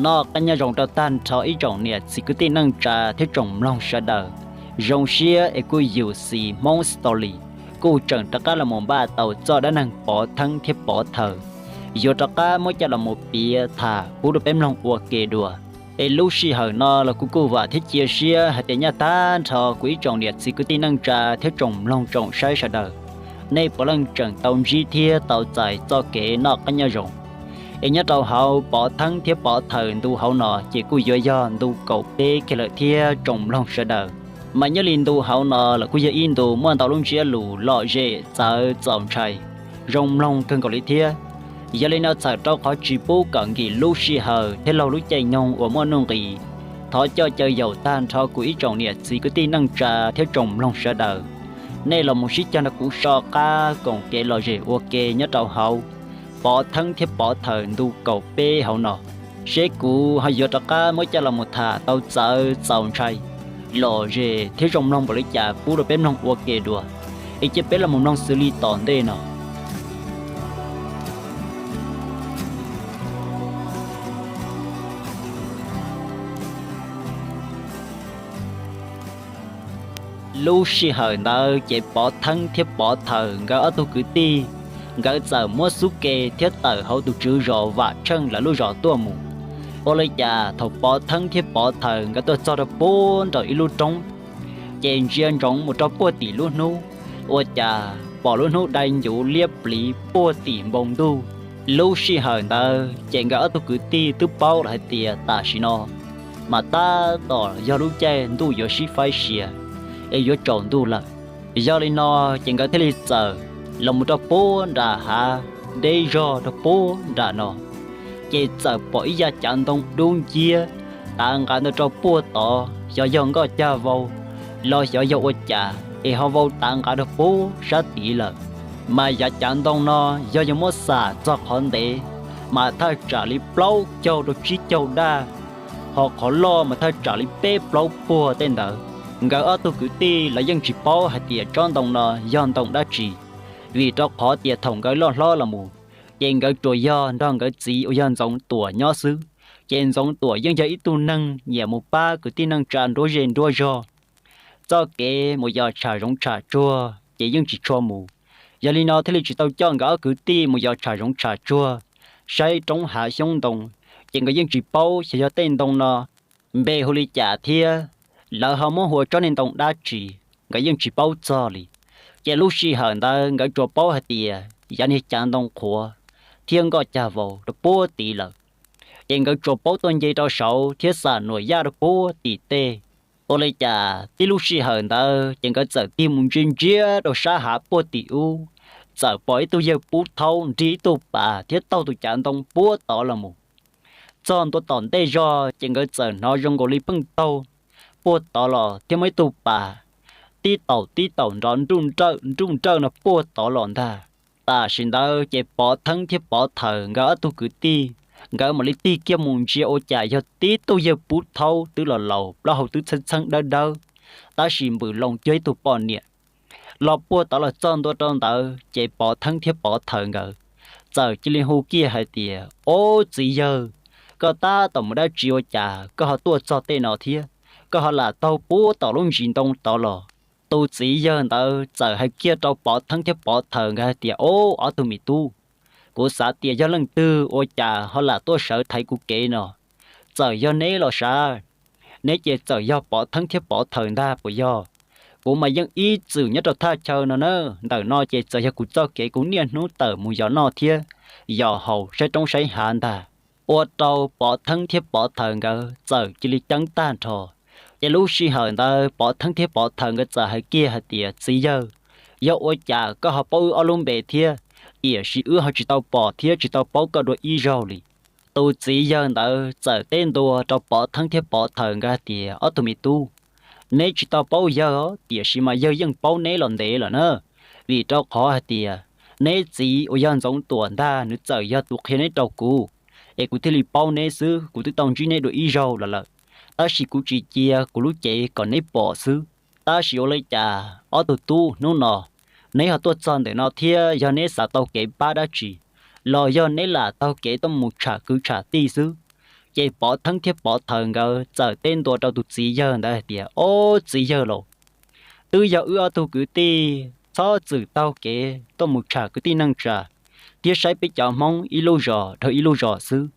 Noj qab nyob zoo rau tag nrho ib tsoom niam txiv kwv tij neej tsa thiab tsoom mloog sawv daws. Zoo siab es kuj yus xis Hmoob Story kuj tseem rov qab los mus npaj tau txoj dab neeg Pov Theeb thiab Pov Thaws yuav rov qab muab coj los mus piav tham pub rau peb mloog ua ke dua. Es lub sij hawm no los kuv kuj vam thiab cia siab hais tias nyaj tag nrho kuv ib tsoom niam txiv kwv tij neej tsa thiab tsoom mloog tsoom saib sawv daws, nej puav leej tseem tau ntsib thiab tau txais txoj kev noj qab nyob zoo. Es nyob rau hauv Pov Theeb thiab Pov Thaws ntu hauv no ces kuj yuav yog ntu kaum peb kiag lawm thiab tsoom mloog sawv daws. Mas nyob li ntu hauv no los kuj yog ib ntu muaj ntau lub ntsiab lus lom zem txawv txaus ntshai, zoo mloog kawg nkaus li thiab. Yog li no txhawm rau qhov tsis pub kom nkim lub sij hawm thiab laug lub caij nyoog uas muaj nuj nqis, thov coj caw yaum tag nrho kuv ib tsoom niam txiv kwv tij neej tsa thiab tsoom mloog sawv daws, nej los mus sib cog nrog kuv so qab koom kev lom zem ua ke nyob rau hauv Pov Theeb thiab Pov Thaws ntu kaum peb hauv no, seb kuv ho yuav rov qab muab coj los mus tham tau txawv txaus ntshai, lom zem thiab zoo mloog npaum li cas pub rau peb mloog ua ke dua. Es cia peb los mus mloog xws li tom ntej no. Lub sij hawm ntawd ces Pov Theeb thiab Pov Thaws nkawd ob tug kwv tij, nkawd txawm muab xub ke thiab tawm hauv tus tswv zos Vam Tsheej lawv lub zos tuaj mus. Ua li cas thaum Pov Theeb thiab Pov Thaws nkawd tuaj txog rau puag nraum ib lub roob, ces ntsia ntsoov mus rau puag tim lub hnub, ua cas pom lub hnub dai ncuv liab pliv puag tim npoo ntuj. Lub sij hawm ntawd ces nkawd ob tug kwv tij twb paub lawm hais tias tam sim no mas tab tom yog lub caij ntuj yuav sib faib sia es yuav tsaus ntuj lawm. Yog li no ces nkawd thiaj li txawm los mus rau puag nram hav deb zog rau puag nram no, ces txawm pom ib yav cav ntoo dub nciab tav nqav ntawd rau puag tod, xyov yog nkoj cag vau los xyov yog ua cas es ho vau tav nqav rau puag sab tid lawm. Mas yav cav ntoo no yog yuav muab xam txog qhov ntev mas thaj tsam li plaub caug rau tsib caug daj, ho qhov loj mas thaj tsam li peb plaub puag tej ntawd. Nkawd ob tug kwv tij los yeej tsis paub hais tias tsob ntoo no yog ntoo dab tsi, vim rau qhov tias thaum nkawd loj hlob los mus ces nkawd tsuas yog nrog nkawd txiv uas yog Ntxoov Tuam nyob xwb. Ces Ntxoov Tuam yeej yog ib tug neeg nyiam mus pab kwv tij neej tsa nruab zej nruab zog, txoj kev mus yos tsham zoov tsham tsuag ces yeej tsis tshua mus. Yog li no thiaj li tsis tau coj nkawd ob kwv tij mus yos tsham zoov tsham tsuag, saib roob hav xyoob ntoo, ces nkawd yeej tsis paub xyov yog tej ntoo no npe hu li cas thiab lawv ho muab hu ua tsob niag ntoo dab tsi, nkawd yeej tsis paub txog li. Ces lub sij hawm ntawd nkawd tsuas paub hais tias yav niag cav ntoo qhuav thiab nkoj cag vau rau puag tid lawm. Ces nkawd tsuas paub tuaj nce rau saud thiab xam nuam yaj rau puag tim tej. Ua li cas tib lub sij hawm ntawd ces nkawd txawm tig mus ntsia ntsia rau sab hav puag tim ub, txawm pom ib tug yawg pub thaub nrig ib tug pas thiab taug tus cav ntoo puag tod los mus. Txog ntua tom ntej zog ces nkawd txawm hnov zoo nkaus li pheej taug puag tod los thiab muaj ib tug pas tib taum tib taum nrov nruj nrawj nruj nrawj no puag tod los ntag. Tam sim ntawd ces Pov Theeb thiab Pov Thaws nkawd ob tug kwv tij, nkawd mam li tig kiag mus ntsia ua cas yog tib tug yawg pub thaub twb los laus plaub hau twb txheeb txheeb dawb dawb, tab sis npws loo cuag ib tug poj niam los puag tod los txog ntua rau ntawd ces Pov Theeb thiab Pov Thaws nkawd txawm cia li hu kiag hais tias, Ob txiv yawg, koj tab tom mus dab tsi ua cas koj ho tuaj txog tej no thiab? Koj ho lam taug puag tom lub ntsis ntoo tod los? Tus txiv yawg ntawd txawm hais kiag rau Pov Theeb thiab Pov Thaws nkawd hais tias, Ob, ob tug me tub, kuv xav tias yog leej twg ua cas ho lam tuaj sawv thaiv kuv kev no. Txawm yog neb los sav, neb ces txawm yog Pov Theeb thiab Pov Thaws ntag puas yog? Kuv mas yeej ib txwm nyob rau thaj chaw no na, ntawm no ces txawm yog kuv txoj kev kuv niaj hnub tawm mus yos noj thiab yos haus saib roob saib hav ntag. Ua rau Pov Theeb thiab Pov Thaws nkawd txawm cia li ceeb tag nrho. Ces lub sij hawm ntawd Pov Theeb thiab Pov Thaws nkawd txawm hais kiag hais tias, Txiv yawg, yog ua cas koj ho paub wb ob lub npe thiab, tiam sis wb ho tsis tau pom thiab tsis tau paub koj dua ib zaug li? Tus txiv yawg ntawd txawm teb ntua rau Pov Theeb thiab Pov Thaws nkawd hais tias, Ob tug me tub, neb tsis tau paub yawg os, tiam sis mas yawg yeej paub neb los ntev lawm na, vim rau qhov hais tias neb txiv uas yog Ntxoov Tuam ntag nws txawm yog tus qhia neb rau kuv, es kuv thiaj li paub neb xwb, kuv twb tau ntsib neb dua ib zaug los lawm, tab sis kuv tsis cia kuv lub cev kom neb pom xwb. Tab sis ua li cas ob tug tub, hnub no neb ho tuaj txog ntawm no thiab, yog neb xav tau kev pab dab tsi, los yog neb lam taug kev tuaj mus tsham kwv tsham tij xwb? Ces Pov Theeb thiab Pov Thaws nkawd txawm teb ntua rau tus txiv yawg ntawd hais tias, Ob, txiv yawg laus, twb yog wb ob tug kwv tij txhob txwm taug kev tuaj mus tsham kwv tij neej tsa thiab saib peb cov Hmoob ib lub zos dhau ib lub zos xwb.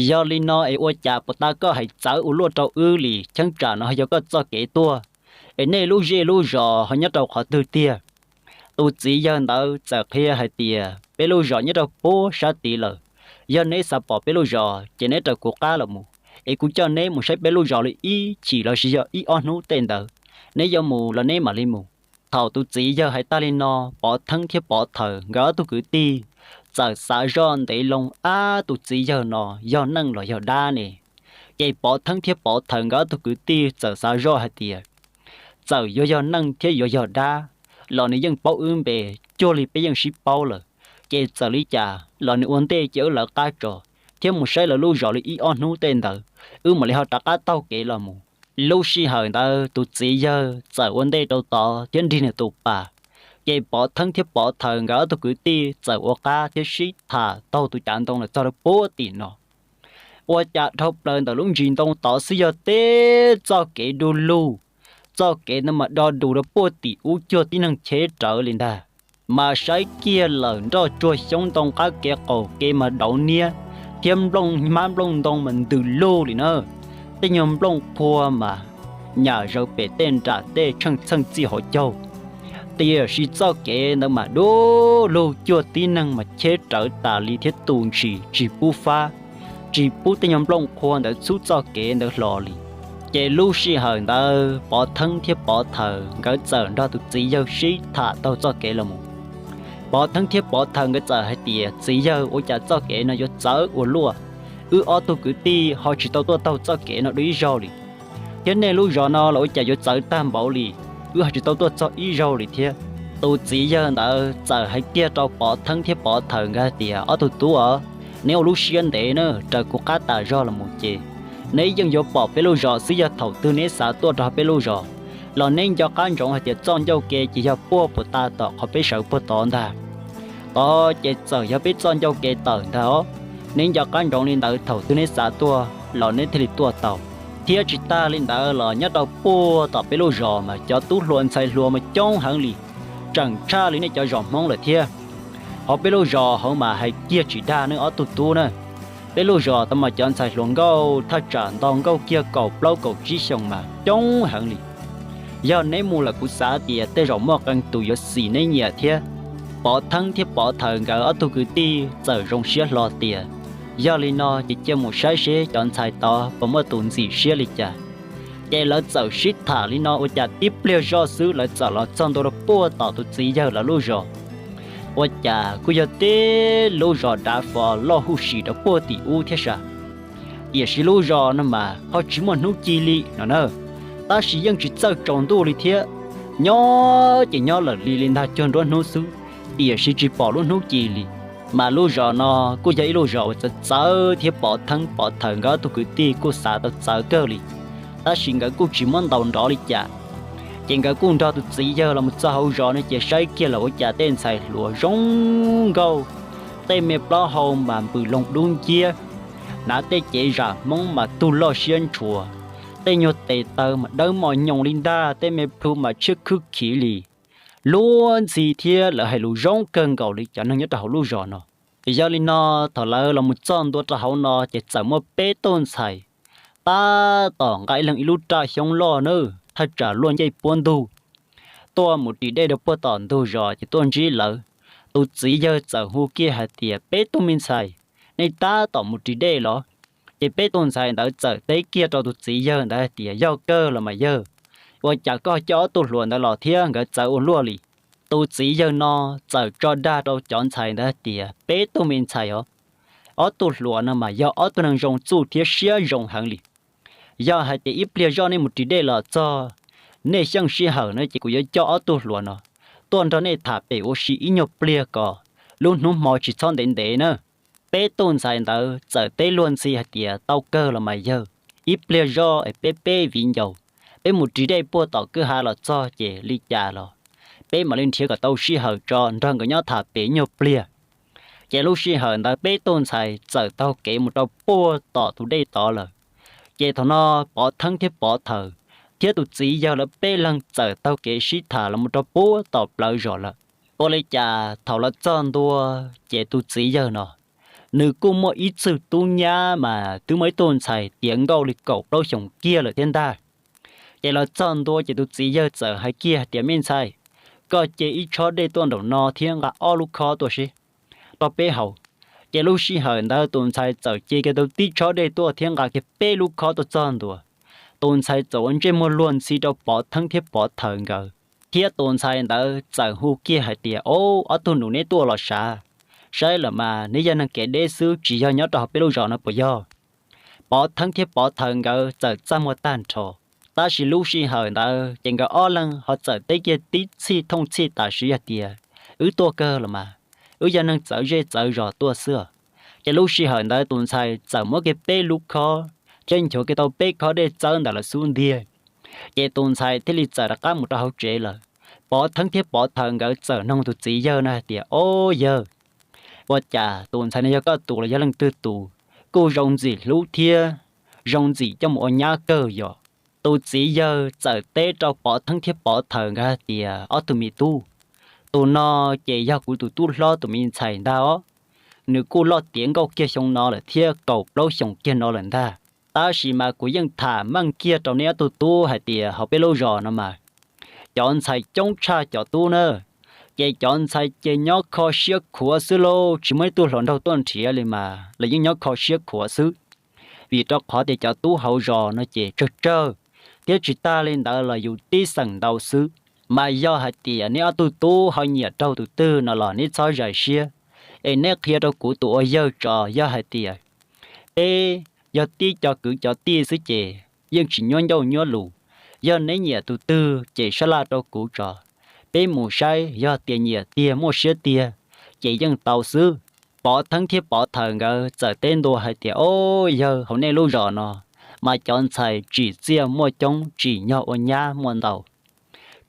Yog li no es ua cas puas tas koj hais txawv ua luaj rau wb li? Cheeb tsam no yog koj txoj kev tuaj, es nej lub zej lub zos ho nyob rau qhov twg tiag? Tus txiv yawg ntawd txawm qhia hais tias, Peb lub zos nyob rau puag sab tid lawm. Yog neb xav pom peb lub zos ces neb raws kuv qab los mus, es kuv coj neb mus saib peb lub zos li ib chim los sis yog ib ob hnub tej ntawd. Neb yuav mus los neb mam li mus. Thaum tus txiv yawg hais tag li no, Pov Theeb thiab Pov Thaws nkawd ob tug kwv tij txawm xav zoj ntev loo, Ab, tus txiv yawg no yog neeg los yog dab ne? Ces Pov Theeb thiab Pov Thaws nkawd ob tug kwv tij txawm xav zoj hais tias, Txawm yuav yog neeg thiab yuav yog dab los nws yeej paub wb npe cuag li peb yeej sib paub lawm. Ces txawm li cas los nws ua ntej cia wb lawv qab tso thiab mus saib lawv lub zos li ib ob hnub tej ntawd, wb mam li ho rov qab taug kev los mus. Lub sij hawm ntawd tus txiv yawg txawm ua ntej rau tod thiab nrig nws tus pas. Ces Pov Theeb thiab Pov Thaws nkawd ob tug kwv tij txawm ua qab thiab sib tham taug tus cav ntoo los txog rau puag tim no. Ua cas dhau plaws ntawm lub ntsis ntoo tod xwb yog teb txoj kev du lug. Txoj kev ntawd mas do dus rau puag tim ub cuag tib neeg cheb rawv li ntag. Mas saib kiag lawm nroj tsuag xyoob ntoo qab kev qaum kev mas dauv niab, thiab nplooj hmab nplooj ntoo mas ntws lug li na. Tej nyuag nplooj qhua mas nyam zaws pem tej nram tej tsheej txheej txij hauv caug. Tiam sis txoj kev ntawd mas du lug cuag tib neeg mas cheb rawv tas li thiab tu ntsis tsis pub fab, tsis pub tej nyuag nplooj qhua ntawd txhub txoj kev ntawd hlo li. Ces lub sij hawm ntawd Pov Theeb thiab Pov Thaws nkawd txawm nrog tus txiv yawg sib tham taug txoj kev los mus. Pov Theeb thiab Pov Thaws nkawd txawm hais tias, Txiv yawg, ua cas txoj kev no yuav txawv ua luaj, wb ob tug kwv tij ho tsis tau tuaj taug txoj kev no dua ib zaug li, thiab nej lub zos no los ua cas yuav txawv tag npaum li, wb ho tsis tau tuaj txog ib zaug li thiab. Tus txiv yawg ntawd txawm hais kiag rau Pov Theeb thiab Pov Thaws nkawd hais tias, Ob tug tub os, neb ua lub siab ntev na, raws kuv qab tas zog los mus ces neb yeej yuav pom peb lub zos xwb. Yog thaum twg neb xav tuaj rau peb lub zos los neb nco qab ntsoov hais tias txoj ncauj ke ces yog puag puas ta tom qhov peb sawv puag tod ntag. Tod ces txawm yog peb txoj ncauj ke tawm ntag os. Neb nco qab ntsoov li ntawd, thaum twg neb xav tuaj los neb thiaj li tuaj tau. Thiab tsis tag li ntawd los nyob rau puag tom peb lub zos mas cov tub hluas ntxhais hluas mas coob heev li, tseem tshaj li nej cov zos Hmoob lawm thiab. Hauv peb lub zos hauv mas hais kiag tsis dag nej ob tug tub na. Peb lub zos tod mas cov ntxhais hluas nkauj thaj tsam nto nkauj kiag kaum plaub kaum tsib xyoos mas coob heev li. Yog neb mus lawm kuv xav tias tej zaum muaj qee tus yuav xis neb nyiam thiab. Pov Theeb thiab Pov Thaws nkawd ob tug kwv tij txawm zoo siab hlo tias, Yog li no ces cia mus saib seb cov ntxhais tod puas muaj tus ntxim siab li cas. Ces lawv txawm sib tham li no ua cas tib pliag zoj xwb lawv txawm los txog ntua rau puag tom tus txiv yawg lawv lub zos. Ua cas kuj yog tib lub zos dav fo loj huj si rau puag tim ub thiab sas. Tiam sis lub zos no mas ho tsis muaj hnub ci li no na, tab sis yeej tsis txawj tsaus ntuj li thiab. Nyob ces nyob lawm li li ntag cuag nruab hnub xwb, tiam sis tsis pom lub hnub ci li. Mas lub zos no kuj yog ib lub zos uas txawv txawv thiab Pov Theeb Pov Thaws nkawd ob tug kwv tij kuj xav tau txawv kawg li, tab sis nkawd kuj tsis muab ntaus nrov li cas. Ces nkawd kuj nrog tus txiv yawg los mus txog hauv zos no ces saib kiag lawm ua cas tej ntxhais hluas zoo nkauj, tej me plaub hau mas npws loo dub nciab, hnav tej cev zam Hmoob mas tug loj siab ntshua, tej nyuag tes taw mas dawb mos nyoos li ntag, tej me plhu mas tshiab khwb khiv li. Luag ntxhi thiab lawv hais lus zoo kawg nkaus li cov neeg nyob rau hauv lub zos no. Yog li no, thaum lawv los mus txog ntua rau hauv no ces txawm muaj peb tug ntxhais tab tom nqa ib leeg ib lub raj xyoob loj na, thaj tsam luaj ncej puab ntug, tuaj mus ris dej rau puag tom ntug zos ces tuaj ntsib lawv. Tus txiv yawg txawm hu kiag hais tias, Peb tug me ntxhais, nej tab tom mus ris dej los? Ces peb tug ntxhais ntawd txawm teb kiag rau tus txiv yawg ntawd hais tias, Yog kawg los mas yawg, ua cas koj coj ob tug hluas ntawd los thiab nkawd txawv ua luaj li? Tus txiv yawg no txawm tso dag rau cov ntxhais ntawd hais tias, Peb tug me ntxhais os, ob tug hluas no mas yog ob tug neeg zoo txuj thiab siab zoo heev li. Yog hais tias ib pliag zoj nej mus ris dej los txog, nej xyeej sij hawm no ces kuv yuav coj ob tug hluas no tuaj nrog nej tham pem ua si ib nyuag pliag kom lub hnub hmo tsis txhob ntev ntev na. Peb tug ntxhais ntawd txawm teb luag ntxhi hais tias, Tau kawg los mas yawg, ib pliag zoj es peb peb viv ncaus, peb mus ris dej puag tom kwj ha los txog ces li cas los peb mam li nrhiav kom tau sij hawm tso nrog nkawd nyob tham pem nyuag pliag. Ces lub sij hawm ntawd peb tug ntxhais txawm taug kev mus rau puag tom tus dej tod lawm. Ces thaum no Pov Theeb thiab Pov Thawm thiab tus txiv yawg lawv peb leeg txawm taug kev sib tham los mus rau puag tom plawv zos lawm. Ua li cas thaum lawv txog ntua, ces tus txiv yawg no nws kuj muaj ib txwg tub nyab mas twb muaj ib tug ntxhais tiav nkauj li kaum plaub xyoos kiag lawm thiab ntag. Ces lawv txog ntua ces tus txiv yawg txawm hais kiag hais tias, Me ntxhais, koj ce ib tshob dej tuaj nraum no thiab nqa ob lub khob tuaj seb rau peb haus. Ces lub sij hawm ntawd tus ntxhais txawm ce kiag tau tib tshob dej tuaj thiab nqa kiag peb lub khob tuaj txog ntua. Tus ntxhais txawm ua ntsej muag luag ntxhi rau Pov Theeb thiab Pov Thawm nkawd, thiab tus ntxhais ntawd txawm hu kiag hais tias, Ob, ob tug nus, neb tuaj los sav? Saib los mas neb yog neeg kev deb xwb, tsis yog nyob rau hauv peb lub zos no puas yog? Pov Theeb thiab Pov Thawm nkawd txawm txaj muag tag nrho. Tab sis lub sij hawm ntawd ces nkawd ob leeg ho txawm teb kiag tib txhij thooj txhij tam sim hais tias, Wb tuaj kawg los mas, wb yog neeg txawv zej txawv zos tuaj xwb. Ces lub sij hawm ntawd tus ntxhais txawm muab kiag peb lub khob thiab nchuav kiag tau peb khob dej txawb ntawm lawv xub ntiag. Ces tus ntxhais thiaj li txawm rov qab mus rau hauv tsev lawm. Pov Theeb thiab Pov Thawm nkawd txawm noog tus txiv yawg no hais tias, Ob yawg, ua cas tus ntxhais no yog koj tus los yog leej twg tus, kuj zoo ntxim hlub thiab zoo ntxim coj mus ua nyab kawg yom? Tus txiv yawg txawm teb rau Pov Theeb thiab Pov Thawm nkawd hais tias, Ob tug me tub, tus no ces yog kuv tus tub hlob tus me ntxhais ntag os. Nws kuj loj tiav nkauj kiag xyoo no lawm thiab kaum plaub xyoos kiag no lawm ntag. Tab sis mas kuv yeej tham meej kiag rau neb ob tug tub hais tias hauv peb lub zos no mas cov ntxhais coob tshaj cov tub na. Ces cov ntxhais ces nyob kho siab khuav xwb lauj, tsis muaj ib tug hluas nraug tuaj nrhiav li mas lawv yeej nyob kho siab khuav xwb. Vim rau qhov tias cov tub hauv zos no ces tsawg tsawg, thiab tsis tag li ntawd los yus tib xeem ntau xwb. Mas yog hais tias neb ob tug tub ho nyiam raug tus twg no los neb txhob zais siab, es neb qhia rau kuv tus ua yawg tso. Yog hais tias peb yog tib co kwv cov tij xwb ces yeej tsis nyuab ncauj nyuab lus. Yog neb nyiam tus twg ces sab laj rau kuv tso, peb mus saib, yog tias nyiam tiag muaj siab tiag ces yeej tau xwb. Pov Theeb thiab Pov Thawm nkawd txawm teb ntua hais tias, Ob yawg, hauv nej lub zos no mas cov ntxhais tsim txiaj muaj coob, tsim nyog ua nyab muaj ntau.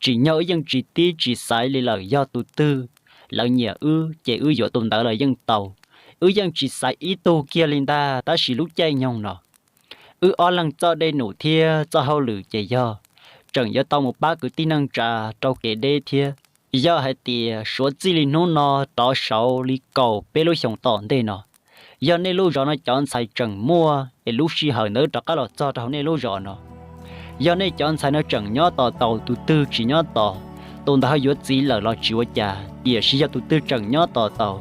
Tsim nyog wb yeej tsis tib tsis xaiv li lawm, yog tus twg lawv nyiam wb ces wb yuav tus ntawd los yeej tau. Wb yeej tsis xaiv ib tug kiag li ntag, tab sis lub caij nyoog no wb ob leeg txoj dej num thiab txoj hauj lwm ces yog tseem yuav tau mus pab kwv tij neej tsa rau kev deb thiab. Yog hais tias suav txij li hnub no rov saud li kaum peb lub xyoos tom ntej no, yog nej lub zos no cov ntxhais tseem muaj es lub sij hawm ntawd rov qab los txog rau hauv nej lub zos no, yog nej cov ntxhais no tseem nyob tos taus, tus twg tsis nyob tos, tus ntawd ho yuav txiv lawm los tsis ua cas, tiam sis yog tus twg tseem nyob tos taus,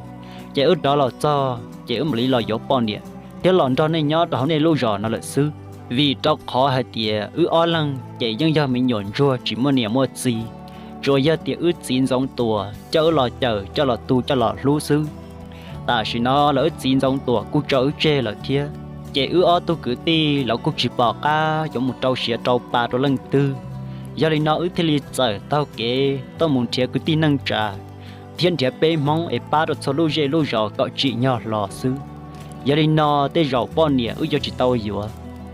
ces wb rov los txog ces wb mam li los yuav poj niam thiab los nrog nej nyob rau hauv nej lub zos no lawm xwb. Vim rau qhov hais tias wb ob leeg ces yeej yog me nyuam ntsuag tsis muaj niam muaj txiv, tsuas yog tias wb txiv Ntxoov Tuam coj wb los cawm, coj los tu, coj los hlub xwb. Tam sim no los wb txiv Ntxoov Tuam kuj tso wb tseg lawm thiab, ces wb ob tug kwv tij los kuj tsis pom qab yuav mus rau siav rau pa rau leej twg. Yog li no wb thiaj li txawm taug kev tuaj mus nrhiav kwv tij neej tsa thiab nrhiav peb Hmoob es pab rau txhua lub zej lub zos kom tsim nyog hlo xwb. Yog li no tej zaum poj niam wb yuav tsis tau yuav.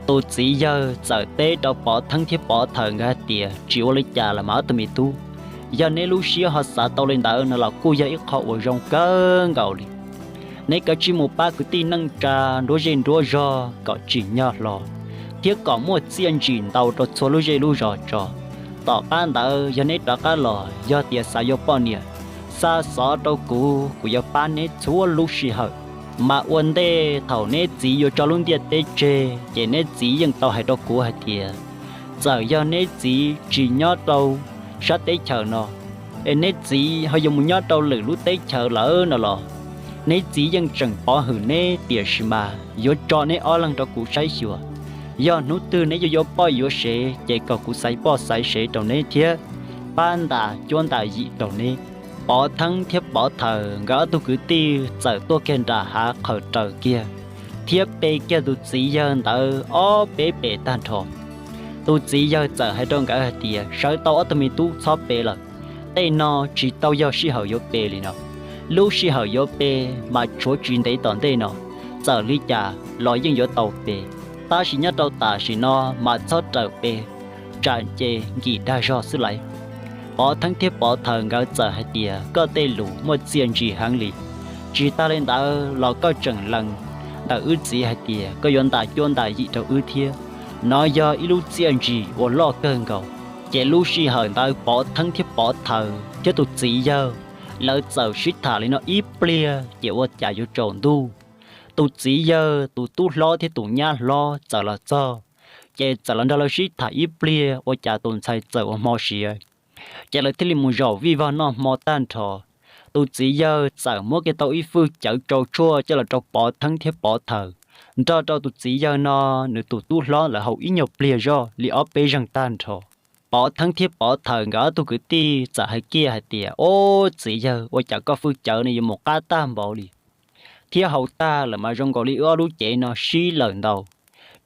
Tus txiv yawg txawm teb rau Pov Theeb thiab Pov Thawm nkawd hais tias, Tsis ua li cas los mas ob tug me tub, yog neb lub siab ho xav tau li ntawd no los kuj yog ib qho uas zoo kawg nkaus li. Neb kav tsij mus pab kwv tij neej tsa nruab zej nruab zog kom tsim nyog hlo thiab kom muaj txiaj ntsim ntau rau txhua lub zej lub zos tso. Tom qab ntawd yog neb rov qab los, yog tias xav yuav poj niam, xa xov rau kuv, kuv yuav pab neb txhua lub sij hawm. Mas ua ntej thaum neb txiv yuav tso lub ntiaj teb tseg ces neb txiv yeej tau hais rau kuv hais tias, txawm yog neb txiv tsis nyob rau sab teb chaws no, es neb txiv ho yuav mus nyob rau lwm lub teb chaws lawm no los, neb txiv yeej tseem pov hwm neb, tiam sis mas yuav tso neb ob leeg rau kuv saib xyuas. Yog hnub twg neb yuav yuav poj yuav sev ces kom kuv xaiv poj xaiv sev rau neb thiab pab ntas cuab ntas yim rau neb. Pov Theeb thiab Pov Thawm nkawd ob tug kwv tij txawm tuaj kiag nram hav qhawv raws kiag thiab pe kiag tus txiv yawg ntawd ob peb pes tag nrho. Tus txiv yawg txawm hais rau nkawd hais tias, Sawv tau ob tug me tub, txhob pe lawm. Tej no tsis tau yog sij hawm yuav pe li no. Lub sij hawm yuav pe mas tshuav tsis ntev tom ntej no, txawm li cas los yeej yuav tau pe, tab sis nyob rau tam sim no mas txhob rawm pe, tsam nce nkim dag zog xwb lauj. Pov Theeb thiab Pov Thawm nkawd txawm hais tias, Koj tej lus muaj txiaj ntsig heev li. Tsis tas li ntawd los koj tseem lees ntawm wb txiv hais tias koj yuav ntas cuab ntas yim rau wb thiab. Nov yog ib lub txiaj ntsig uas loj kawg nkaus. Ces lub sij hawm ntawd Pov Theeb thiab Pov Thaws thiab tus txiv yawg lawv txawm sib tham li no ib pliag ces ua cas yuav tsaus ntuj, tus txiv yawg tus tub hlob thiab tus nyab hlob txawm los txog, ces txawm los nrog lawv sib tham ib pliag ua cas tus ntxhais txawm ua hmo siav. Ces lawv thiaj li mus zaum vij vog noj hmo tag nrho. Tus txiv yawg txawm muab kiag tau ib fwj cawv tsau tshuaj coj los rau Pov Theeb thiab Pov Thaws, nrog rau tus txiv yawg no nws tus tub hlob lawv haus ib nyuag pliag zoj li ob peb zeeg tag nrho. Pov Theeb thiab Pov Thaws nkawd ob tug kwv tij txawm hais kiag hais tias, Ob, txiv yawg, ua cas koj fwj cawv no yuav mus qab tag npaum li, thiab haus tag lawm mas zoo nkaus li wb ob lub cev no sib lawm ntau,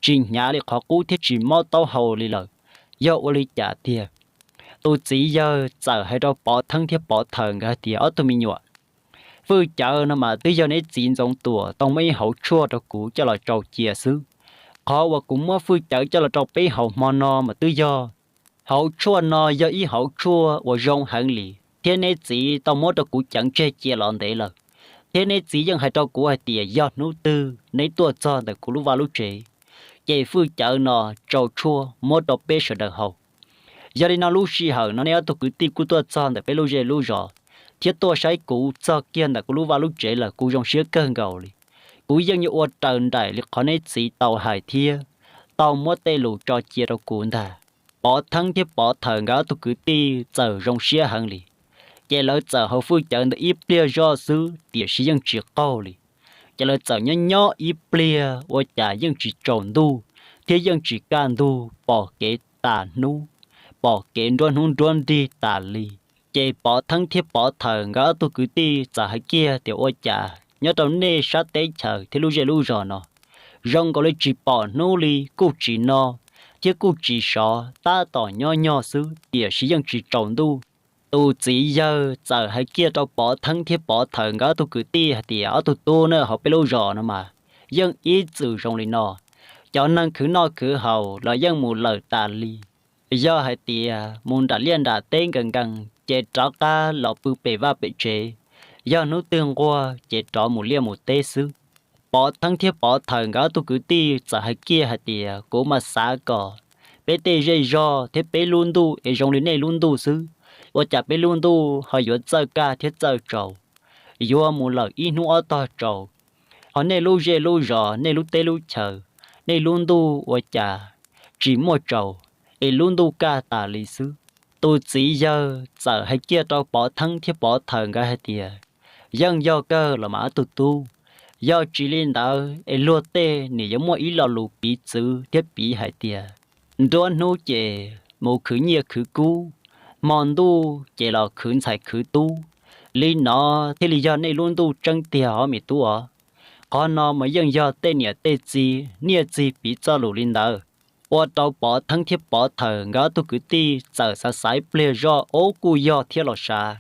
tsis hnyav li qhov qub thiab tsis mob taub hau li lawm, yog ua li cas tiag? Tus txiv yawg txawm hais rau Pov Theeb thiab Pov Thaws nkawd hais tias, Ob tug me nyuam, fwj cawv no mas twb yog neb txiv Ntxoov Tuam tau muab ib hauv tshuaj rau kuv coj los tsau cia xwb. Qhov uas kuv muab fwj cawv coj los rau peb haus hmo no mas twb yog hauv tshuaj no yog ib hauv tshuaj uas zoo heev li, thiab neb txiv tau muab rau kuv ceev tseg cia los ntev lawm, thiab neb txiv yeej hais rau kuv hais tias yog hnub twg neb tuaj txog ntawm kuv lub vaj lub tsev, ces fwj cawv no tsau tshuaj muab rau peb sawv daws haus. Yog li no lub sij hawm no neb ob tug kwv tij kuj tuaj txog ntawm peb lub zej lub zos, thiab tuaj saib kuv txog kiag ntawm kuv lub vaj lub tsev lawm kuv zoo siab kawg nkaus li. Kuv yeej yuav ua raws nraim li qhov neb txiv tau hais thiab tau muab tej lus tso cia rau kuv ntag. Pov Theeb thiab Pov Thaws nkawd ob tug kwv tij txawm zoo siab heev li, ces lawv txawm haus fwj cawv ntawd ib pliag zoj xwb tiam sis yeej tsis qaug li. Ces lawv txawm nyob nyob ib pliag ua cas yeej tsis tsaus ntuj, thiab yeej tsis kaj ntug, pom kev tas hnub, pom kev nruab hnub nruab nrig tas li. Ces Pov Theeb thiab Pov Thaws nkawd ob tug kwv tij txawm hais kiag tias, Ua cas nyob rau nej sab teb chaws thiab lub zej lub zos no zoo nkaus li tsis pom hnub li, kuj tsis no thiab kuj tsis sov, tab tom nyob nyog xwb tiam sis yeej tsis tsaus ntuj? Tus txiv yawg txawm hais kiag rau Pov Theeb thiab Pov Thaws nkawd ob tug kwv tij hais tias, Ob tug tub na, hauv peb lub zos no mas yeej ib txwm zoo li no, cov neeg khwv noj khwv haus los yeej mus lawm tas li. Yog hais tias mus nram liaj nram teb nkees nkees ces rov qab los pw pem vaj pem tsev, yog hnub twg nquag ces rov mus liaj mus teb xwb. Pov Theeb thiab Pov Thaws nkawd ob tug kwv tij txawm hais kiag hais tias, Kuv mas xav kom peb tej zej zog thiab peb lub ntuj es zoo li nej lub ntuj xwb, ua cas peb lub ntuj ho yuav txawj kaj thiab txawj tsaus, yuav mus lawm ib hnub ob tog tsaus, ho nej lub zej lub zos, nej lub teb lub chaws, nej lub ntuj ua cas tsis muaj tsaus, es lub ntuj kaj tas li xwb? Tus txiv yawg txawm hais kiag rau Pov Theeb thiab Pov Thaws nkawd hais tias, Yeej yog kawg los mas ob tug tub, yog tsis li ntawd es luag tej nim yuav muaj ib lo lus piv txwv thiab piv hais tias, nruab hnub ces mus khwv nyiaj khwv kub, hmo ntuj ces los khwv ntxhais khwv tub. Li no thiaj li yog nej lub ntuj tseeb tiag os me tub os. Qhov no mas yeej yog tej niam tej txiv niaj txig piv txoj lus li ntawd. Ua rau Pov Theeb thiab Pov Thaws nkawd ob tug kwv tij txawm xav xav ib pliag zoj, Ub, kuj yog thiab los sav.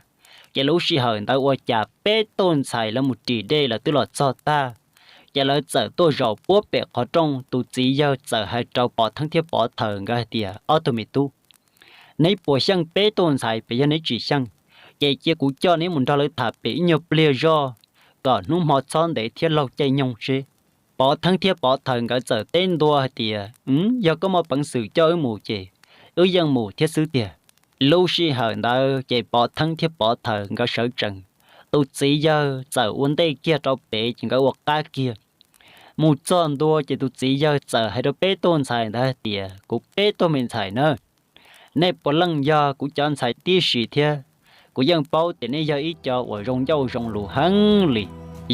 Ces lub sij hawm ntawd ua cas peb tug ntxhais lawv mus ris dej lawv twb los txog tag, ces lawv txawm tuaj zaum puab pem qhov rooj. Tus txiv yawg txawm hais rau Pov Theeb thiab Pov Thaws nkawd hais tias, Ob tug me tub, neb puas xyeej peb tug ntxhais? Pem yog neb tsis xyeej, ces cia kuv coj neb mus nrog lawv tham pem ib nyuag pliag zoj, kom hnub hmo txhob ntev thiab laug caij nyoog seb. Pov Theeb thiab Pov Thaws nkawd txawm teb ntua hais tias, Yog koj muaj peev xwm coj wb mus ces wb yeej mus thiab xwb tiag. Lub sij hawm ntawd ces Pov Theeb thiab Pov Thaws nkawd sawv tsees. Tus txiv yawg txawm ua ntej kiag rau pem ces nkawd ua qab kiag. Mus txog ntua ces tus txiv yawg txawm hais rau peb tug ntxhais ntawd hais tias, Kuv peb tug me ntxhais na, nej puav leej yog kuv cov ntxhais tib si thiab. Kuv yeej paub tias nej yog ib co uas zoo ncauj zoo lus heev li.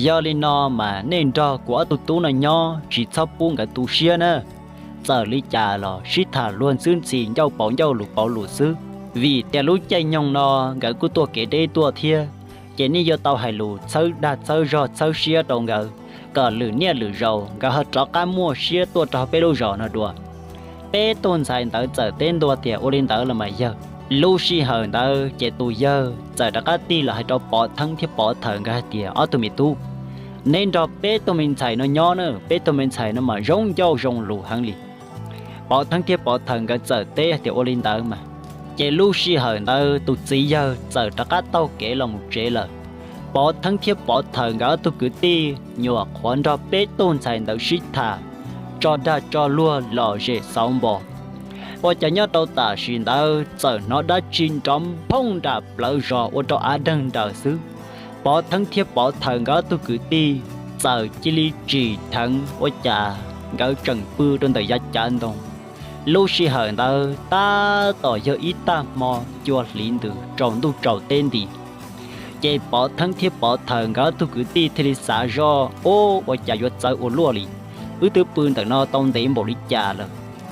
Yog li no mas nej nrog kuv ob tug tub no nyob tsis txhob pub nkawd tu siab na. Txawm li cas los sib tham luag ntxwb ntxhi ncauj pauv ncauj lus pauv lus xwb, vim tias lub caij nyoog no nkawd kuj tuaj kev deb tuaj thiab. Ces nej yuav tau hais lus txhawb dag txhawb zog txhawb siab rau nkawd, kom lwm niaj lwm zaus nkawd ho rov qab muaj siab tuaj rau peb lub zos no dua. Peb tug ntxhais ntawd txawm teb ntua tias, Ua li ntawd los mas yawg. Lub sij hawm ntawd ces tus yawg txawm rov qab tig los hais rau Pov Theeb thiab Pov Thaws nkawd hais tias, Ob tug me tub, neb nrog peb tug me ntxhais no nyob na, peb tug me ntxhais no mas zoo ncauj zoo lus heev li. Pov Theeb thiab Pov Thaws nkawd txawm teb hais tias, Ua li ntawd mas. Ces lub sij hawm ntawd tus txiv yawg txawm rov qab taug kev los mus tsev lawm. Pov Theeb thiab Pov Thawm nkawd ob tug kwv tij nyuam qhuav nrog peb tug ntxhais ntawd sib tham, tso dag tso luag lom zem xauv npo. Ua cas nyob rau tam sim ntawd txawm hnov dab tsi nrov nphooj nram plawv zos ua rau av deeg nraws xwb. Pov Theeb thiab Pov Thawm nkawd ob tug kwv tij txawm cia li tsim dheev, ua cas nkawd tseem pw rau ntawm yav cav ntoo. Lub sij hawm ntawd tab tom yog ib tag hmo cua hliv ntws tsaus ntuj tsaus teb nti. Ces Pov Theeb thiab Pov Thawm nkawd ob tug kwv tij thiaj li xav zoj, Ub, ua cas yuav txawv ua luaj li? Wb twb pw ntawm no tau ntev npaum li cas lawm?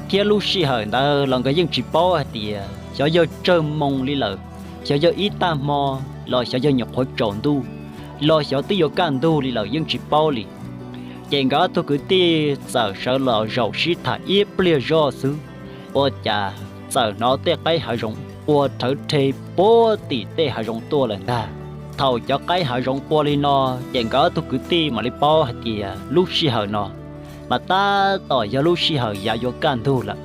Thiab lub sij hawm ntawd los nkawd yeej tsis paub hais tias xyov yog tsawg moo li lawm, xyov yog ib tag hmo, los xyov yog nyuam qhuav tsaus ntuj, los xyov twb yuav kaj ntug li lawm yeej tsis paub li. Ces nkawd ob tug kwv tij txawm sawv los zaum sib tham ib pliag zoj xwb, ua cas txawm hnov tej qaib hav zoov qua rhawv rhe puag tim tej hav zoov tuaj lawm ntag. Thaum cov qaib hav zoov qua li no, ces nkawd ob tug kwv tij mam li paub hais tias lub sij hawm no mas tab tom yog lub sij hawm yav yuav kaj ntug lawm.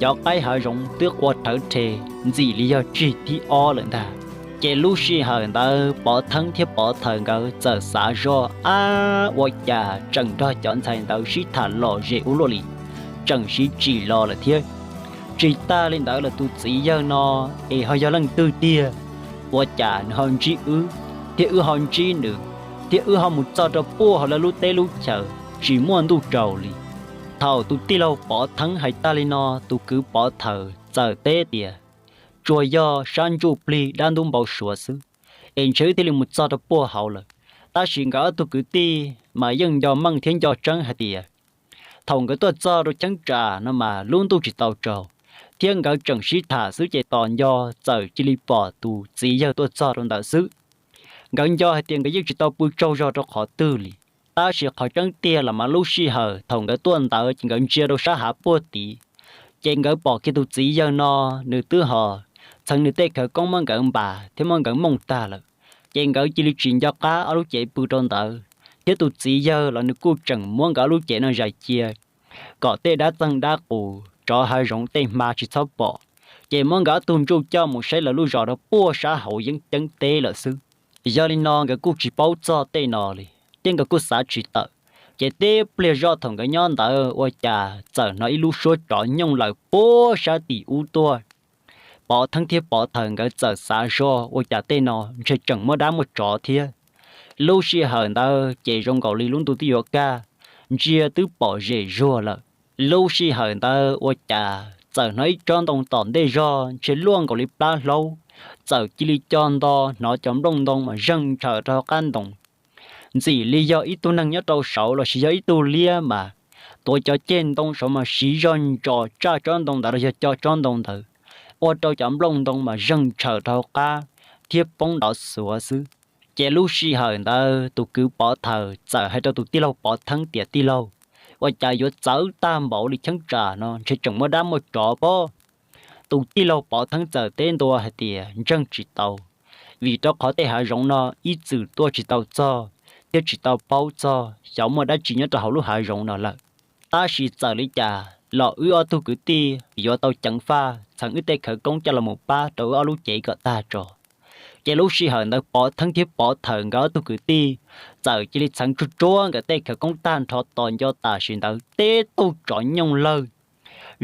Cov qaib hav zoov twb qua rhawv rhe ntxim li yog tsig thib ob lawm ntag. Ces lub sij hawm ntawd Pov Theeb thiab Pov Thawm nkawd txawm xav zoj, Ab, ua cas tseem nrog cov ntxhais ntawd sib tham lom zem ua luaj li, tseem siv tsim los lawm thiab. Tsis tag li ntawd los tus txiv yawg no es ho yog leej twg tiag? Ua cas nws ho ntsib wb, thiab wb ho ntsib nws, thiab wb ho mus txog rau puag hauv lawv lub teb lub chaw tsis muaj ntuj tsaus li? Thaum tus tij laug Pov Theeb hais tag li no, tus kwv Pov Thawm txawm teb tias, Tsuas yog sab ntsuj plig dab ntub npau suav xwb, es ntshe wb thiaj li mus txog rau puag hauv lawm. Tab sis nkawd ob tug kwv tij mas yeej nco meej thiab nco tseeb hais tias thaum nkawd tuaj txog rau cheeb tsam no mas lub ntuj tsis tau tsaus, thiab nkawd tseem sib tham xwb ces tos nco txawm cia li pom tus txiv yawg tuaj txog rau ntawd xwb. Nkawd nco hais tias nkawd yeej tsis tau pw tsaug zog rau qhov twg li. Tab sis qhov tseeb tiag los mas lub sij hawm thaum nkawd tuaj ntawd ces nkawd ntsia rau sab hav puag tid, ces nkawd pom kiag tus txiv yawg no, nws twb ho txheev nws tej khawv koob muab nkawd npas thiab muab nkawd mooj tag lawm. Ces nkawd cia li tsis nco qab ob lub cev pw rau ntawd, thiab tus txiv yawg los nws kuj tseem muab nkawd ob lub cev no zais cia kom tej dab txeeg dab qus tsov hav zoov tej hma tsis txhob pom, ces muab nkawd ob tug ntsuj coj mus saib lawv lub zos rau puag sab hauv yeeb ceeb teb lawm xwb. Yog li no nkawd kuj tsis paub txog tej no li, thiab nkawd kuj xav tsis tawm. Ces tib pliag zoj thaum nkawd nyob ntawd ua cas txawm hnov ib lub suab tsov nyooj lawm puag sab tim ub tuaj. Pov Theeb thiab Pov Thawm nkawd txawm xav zoj, Ua cas tej no ntshe tseem muaj dab muaj tsov thiab. Lub sij hawm ntawd ces zoo nkaus li lub ntuj twb yuav kaj, ntsia twb pom zem zuag lawm. Lub sij hawm ntawd ua cas txawm hnov ib tsob ntoo tom ntej zog ntshe luaj nkaus li plab hlaub, txawm cia li co nto hnov cov nplooj ntoo mas zeeg ntshaws rau hauv qab ntoo. Ntxim li yog ib tug neeg nyob rau saud los sis yog ib tug liab mas tuav cov ceg ntoo saud mas siv zog ntsos tsaj tsob ntoo ntawd los yog co tsob ntoo ntawd, ua rau cov nplooj ntoo mas zeeg ntshaws rau hauv qab thiab poob nrov xuav xwb. Ces lub sij hawm ntawd tus kwv Pov Thawm txawm hais rau tus tij laug Pov Theeb tias, Tij laug, ua cas yuav txawv tag npaum li, cheeb tsam no ntshe tseem muaj dab muaj tsov pob? Tus tij laug Pov Theeb txawm teb ntua hais tias, Ntseeg tsis tau, vim rau qhov tej hav zoov no ib txwm tuaj tsis tau txog thiab tsis tau paub txog xyov muaj dab tsi nyob rau hauv lub hav zoov no lawm. Tab sis txawm li cas los wb ob tug kwv tij yuav tau ceev faj txheev wb tej khawv koob coj los mus pab rau wb ob lub cev kom tag tso. Ces lub sij hawm ntawd Pov Theeb thiab Pov Thawm nkawd ob tug kwv tij txawm cia li txheev tsuag tsuag nkawd tej khawv koob tag nrho tos nco tam sim ntawd tib tug tsov nyooj lawg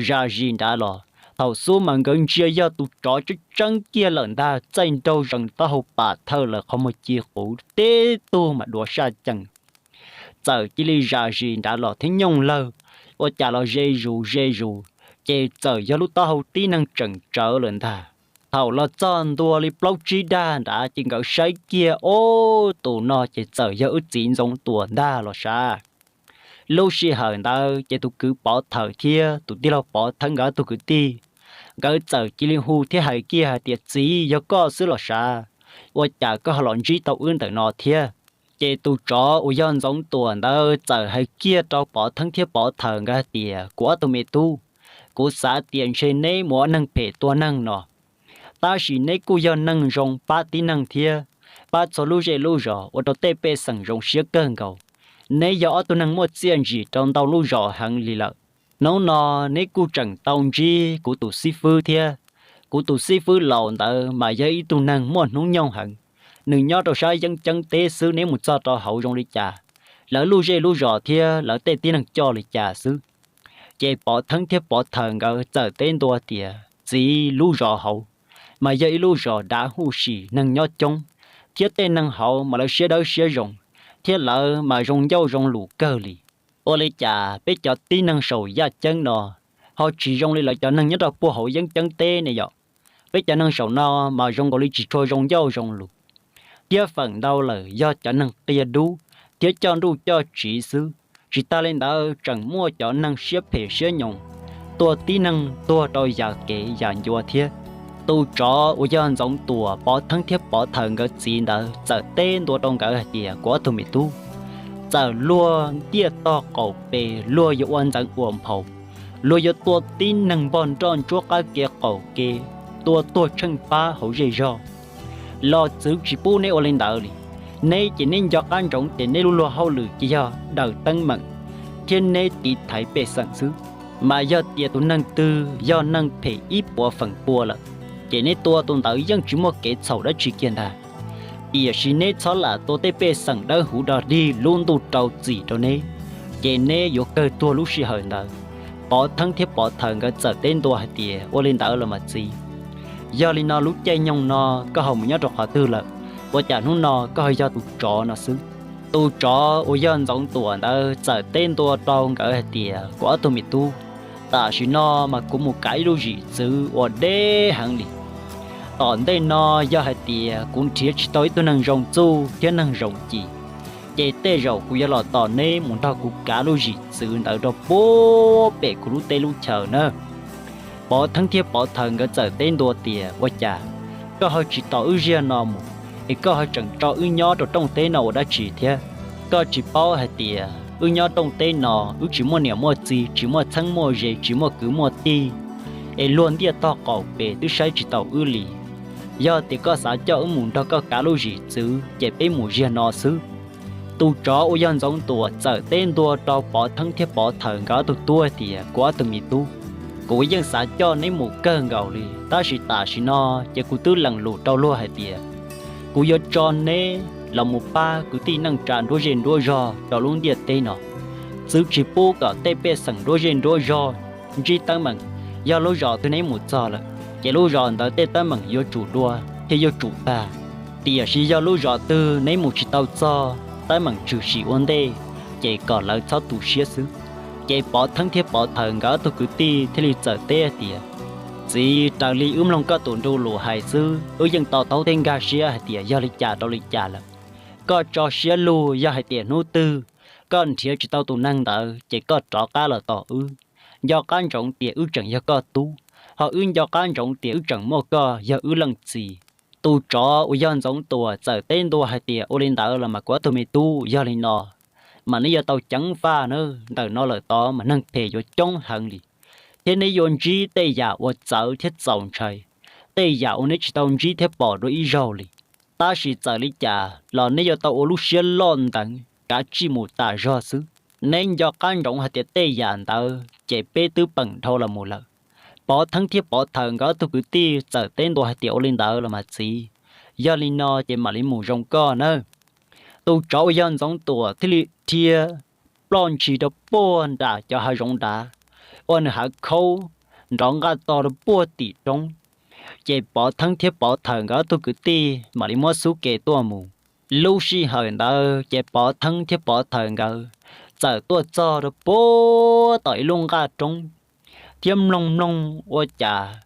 zam zis nrad los. Thaum xub mas nkawd ntsia yog tus tsov tseeb tseeb kiag lawm ntag, txaij nraug zees taub hau pam thawj lawm qhov muag ci quv tib tug mas duav saj cees. Txawm cia li zam zis nrad los thiab nyooj lawg, ua cas los ze zus ze zus, ces txawm yog lub taub hau tib neeg tseem tsawv lawm ntag. Thaum los txog ntua li plaub tsib dag nrad ces nkawd saib kiag, Ob, tus no ces txawm yog wb txiv Ntxoov Tuam ntag los sav. Lub sij hawm ntawd ces tus kwv Pov Thawm thiab tus tij laug Pov Theeb nkawd ob tug kwv tij, nkawd txawm cia li hu thiab hais kiag hais tias, Txiv, yog koj xwb los sav, ua cas koj ho los ntsib tau wb ntawm no thiab? Ces tus tsov uas yog Ntxoov Tuam ntawd txawm hais kiag rau Pov Theeb thiab Pov Thawm nkawd hais tias, Kuv ob tug me tub, kuv xav tias ntshe neb mus ua neeg phem tua neeg no, tab sis neb kuj yog neeg zoo pab tib neeg thiab, pab txhua lub zej lub zos ua rau tej pej xeem zoo siab kawg nkaus. Neb yog ob tug neeg muaj txiaj ntsim rau ntau lub zos heev li lawm. Hnub no neb kuj tseem tau ntsib kuv tus xib fwb thiab. Kuv tus xib fwb laus ntawd mas yog ib tug neeg muaj hnub nyoog heev, nws nyob rau sab yeeb ceeb teb xwb, neb mus txog rau hauv zoo li cas, lawv lub zej lub zos thiab lawv tej tib neeg coj li cas xwb. Ces Pov Theeb thiab Pov Thawm nkawd txawm teb ntua tias, txiv, lub zos hauv mas yog ib lub zos dav huj si, neeg nyob coob, thiab tej neeg hauv mas lawv siab dawb siab zoo, thiab lawv mas zoo ncauj zoo lus kawg li. Ua li cas peb cov tib neeg saum yaj ceeb no ho tsis zoo li lawv cov neeg nyob rau puag hauv yeeb ceeb teb ne yom? Peb cov neeg saum no mas zoo nkaus li tsis tshua zoo ncauj zoo lus, thiab feem ntau lawm yog cov neeg qia dub thiab coj nruj coj tsiv xwb. Tsis tas li ntawd tseem muaj cov neeg siab phem siab nyoos tua tib neeg tuag rau yam kev yam ncua thiab. Tus tsov uas yog Ntxoov Tuam, Pov Theeb thiab Pov Thawm nkawd txiv ntawd txawm teb ntua rau nkawd hais tias, kuv ob tug me tub, txawm luag ntiaj tog qaum pes luag yuav ua ntxeev ua nphau, luag yuav tua tib neeg npog nroj ntsuab qab ke qaum ke, tua tuag tsheej pab hauv zej zog los txwv tsis pub neb ua li ntawd li. Neb ces neb nco qab ntsoov tias neb lub luag hauj lwm ces yog daws teeb meem thiab neb tiv thaiv pej xeem xwb. Mas yog tias tus neeg twg yog neeg phem ib puas feem pua lawm, ces neb tua tus ntawd yeej tsis muaj kev txhaum dab tsi kiag ntag. Tiam sis neb txhob lam tua tej pej xeem dawb huv dog dig lub ntuj rau txim rau neb, ces neb yuav kawg tuag lub sij hawm ntawd. Pov Theeb thiab Pov Thawm nkawd txawm teb ntua hais tias, ua li ntawd los mas txiv, yog li no lub caij nyoog no koj ho mus nyob rau qhov twg lawm? Ua cas hnub no koj ho yog tus tsov no xwb? Tus tsov uas yog Ntxoov Tuam ntawd txawm teb ntua rau nkawd hais tias, kuv ob tug me tub, tam sim no mas kuv mus kav ib lub zim txwv uas deb heev li. Tom ntej no yog hais tias kuv nrhiav tsis tau ib tug neeg zoo txuj thiab neeg zoo ci, ces tej zaum kuv yuav los tos neb mus nrog kuv kav lub zim txwv ntawd rau puag pem kuv lub teb lub chaw na. Pov Theeb thiab Pov Thawm nkawd txawm teb ntua tias, ua cas koj ho tsis tos wb ziag no mus, es koj ho tseem tso wb nyob rau rooj teb no ua dab tsi thiab? Koj tsis paub hais tias wb nyob rooj teb no wb tsis muaj niam muaj txiv, tsis muaj txheeb muaj ze, tsis muaj kwv muaj tij, es luag ntiaj tog qaum pes twb saib tsis taus wb li. Yog tias koj xav coj wb mus nrog koj kav lub zim txwv ces peb mus ziag no xwb. Tus tsov uas yog Ntxoov Tuam txawm teb ntua rau Pov Theeb thiab Pov Thawm nkawd ob tug tub hais tias, kuv ob tug me tub, kuv yeej xav coj neb mus kawg nkaus li, tab sis tam sim no ces kuv twb lees lus rau luag hais tias kuv yuav tso neb los mus pab kwv tij neej tsa nruab zej nruab zog rau lub ntiaj teb no, txwv tsis pub kom tej pej xeem nruab zej nruab zog ntsib teeb meem. Yog lub zos twg neb mus txog lawm, ces lub zos ntawd tej teeb meem yuav tsum dua thiab yuav tsum tag. Tiam sis yog lub zos twg neb mus tsis tau txog, teeb meem tshwm sim ua ntej, ces kom lawv txhob tu siab xwb. Ces Pov Theeb thiab Pov Thawm nkawd ob tug kwv tij thiaj li txawm teb hais tias, txiv, raws li wb mloog koj tus ntu lus hais xwb, wb yeej to taub thiab nkag siab hais tias yog li cas rau li cas lawm. Koj tso siab lug, yog hais tias hnub twg koj nrhiav tsis tau tus neeg ntawd ces koj rov qab los tos wb. Nco qab ntsoov tias wb tseem yog koj tub, ho wb nco qab ntsoov tias wb tseem muaj koj yog wb leej txiv. Tus tsov uas yog Ntxoov Tuam txawm teb ntua hais tias, ua li ntawd los mas kuv ob tug me tub, yog li no mas neb yuav tau ceev faj na, ntawm no lawm tod mas neeg phem yuav coob heev li, thiab neb yuav ntsib tej yam uas txawv thiab txaus ntshai, tej yam uas neb tsis tau ntsib thiab pom dua ib zaug li. Tab sis txawm li cas los neb yuav tau ua lub siab loj nteev kav tsij mus tas zog xwb. Neb nco qab ntsoov hais tias tej yam ntawd ces peb twb peem dhau los mus lawm. Pov Theeb thiab Pov Thawm nkawd ob tug kwv tij txawm teb ntua hais tias, ua li ntawd los mas txiv, yog li no ces mam li mus zoo koj nawb. Tus tsov uas yog Ntxoov Tuam thiaj li dhia ploj ntshis rau puag nram cov hav zoov nrad, ua nws hav khaub nrov nqaj to rau puag tim roob. Ces Pov Theeb thiab Pov Thawm nkawd ob tug kwv tij mam li muab xub ke tuaj mus. Lub sij hawm ntawd ces Pov Theeb thiab Pov Thawm nkawd txawm tuaj txog rau puag tom ib lub nqaj roob, thiab mloog mloog ua cas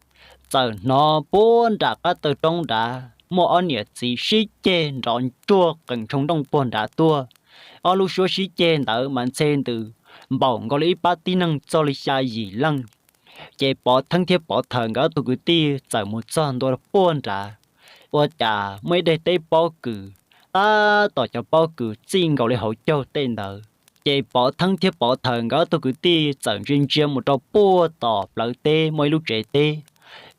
txawm hnov puag nram qab taw roob nrad muaj ob niam txiv sib ceg nrov ntsuag qees ntsoo nrooj puag nrad tuaj. Ob lub suab sib ceg ntawd mas ntxhe ntws npaum nkaus li ib pab tib neeg txog li xya yim leej. Ces Pov Theeb thiab Pov Thawm nkawd ob tug kwv tij txawm mus txog ntua puag nrad, ua cas muaj ib daim teb pob kws, tab tom cov pob kws txij nkaus li hauv caug tej ntawd. Ces Pov Theeb thiab Pov Thawm nkawd ob tug kwv tij txawm ntsia ntsia mus rau puag tom plawv teb muaj ib lub tsev teb,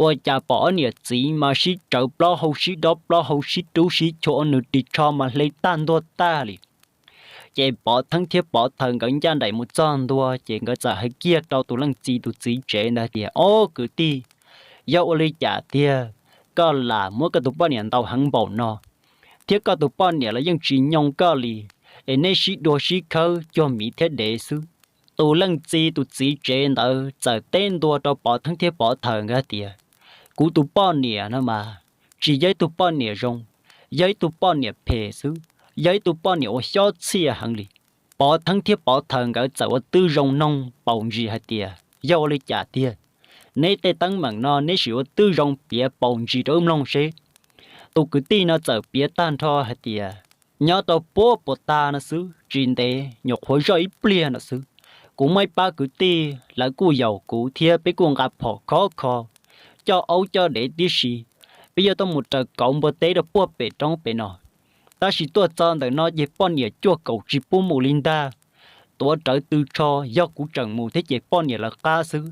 ua cas pom ob niam txiv mas sib tsawv plaub hau sib dob plaub hau sib rub sib chua ua nws ris tsho mas hle tag ntuag tag li. Ces Pov Theeb thiab Pov Thawm nkawd ncaj nraim mus txog ntua ces nkawd txawm hais kiag rau tus leej txiv tus txiv tsev ntawd tias, ob kwv tij, yog ua li cas tiag koj lam muab koj tus poj niam ntaus heev npaum no? thiab koj tus poj niam los yeej tsis nyoo koj li, es neb sib dua sib khawb cuag miv thiab dev xwb. Tus leej txiv tus txiv tsev ntawd txawm teb ntua rau Pov Theeb thiab Pov Thawm nkawd tias, kuv tus poj niam no mas tsis yog ib tug poj niam zoo, yog ib tug poj niam phem xwb, yog ib tug poj niam uas xyob txhiaj heev li. Pov Theeb thiab Pov Thawm nkawd txawm ua twb zoo noog paus ntsis hais tias, yog ua li cas tiag? Neb tej teeb meem no neb sim ua twb zoo piav paus ntsis rau wb mloog seb. Tus kwv tij no txawm piav tag nrho hais tias, nyob rau puag puas tag no xwb, tsis ntev nyuam qhuav zoj ib pliag no xwb, kuv muaj ib pab kwv tij, lawv kuj yaum kuv thiab peb kuj nqa phom khov kho, coj aub coj dev tib si, peb yuav tuaj mus raws kauv npua teb rau puag pem roob pem no. Tab sis tuaj txog ntawm no ces poj niam cuaj kaum tsis pub mus li ntag, tuav rawv tw tsho, yog kuv tseem mus thiab ces poj niam lawv qab xwb.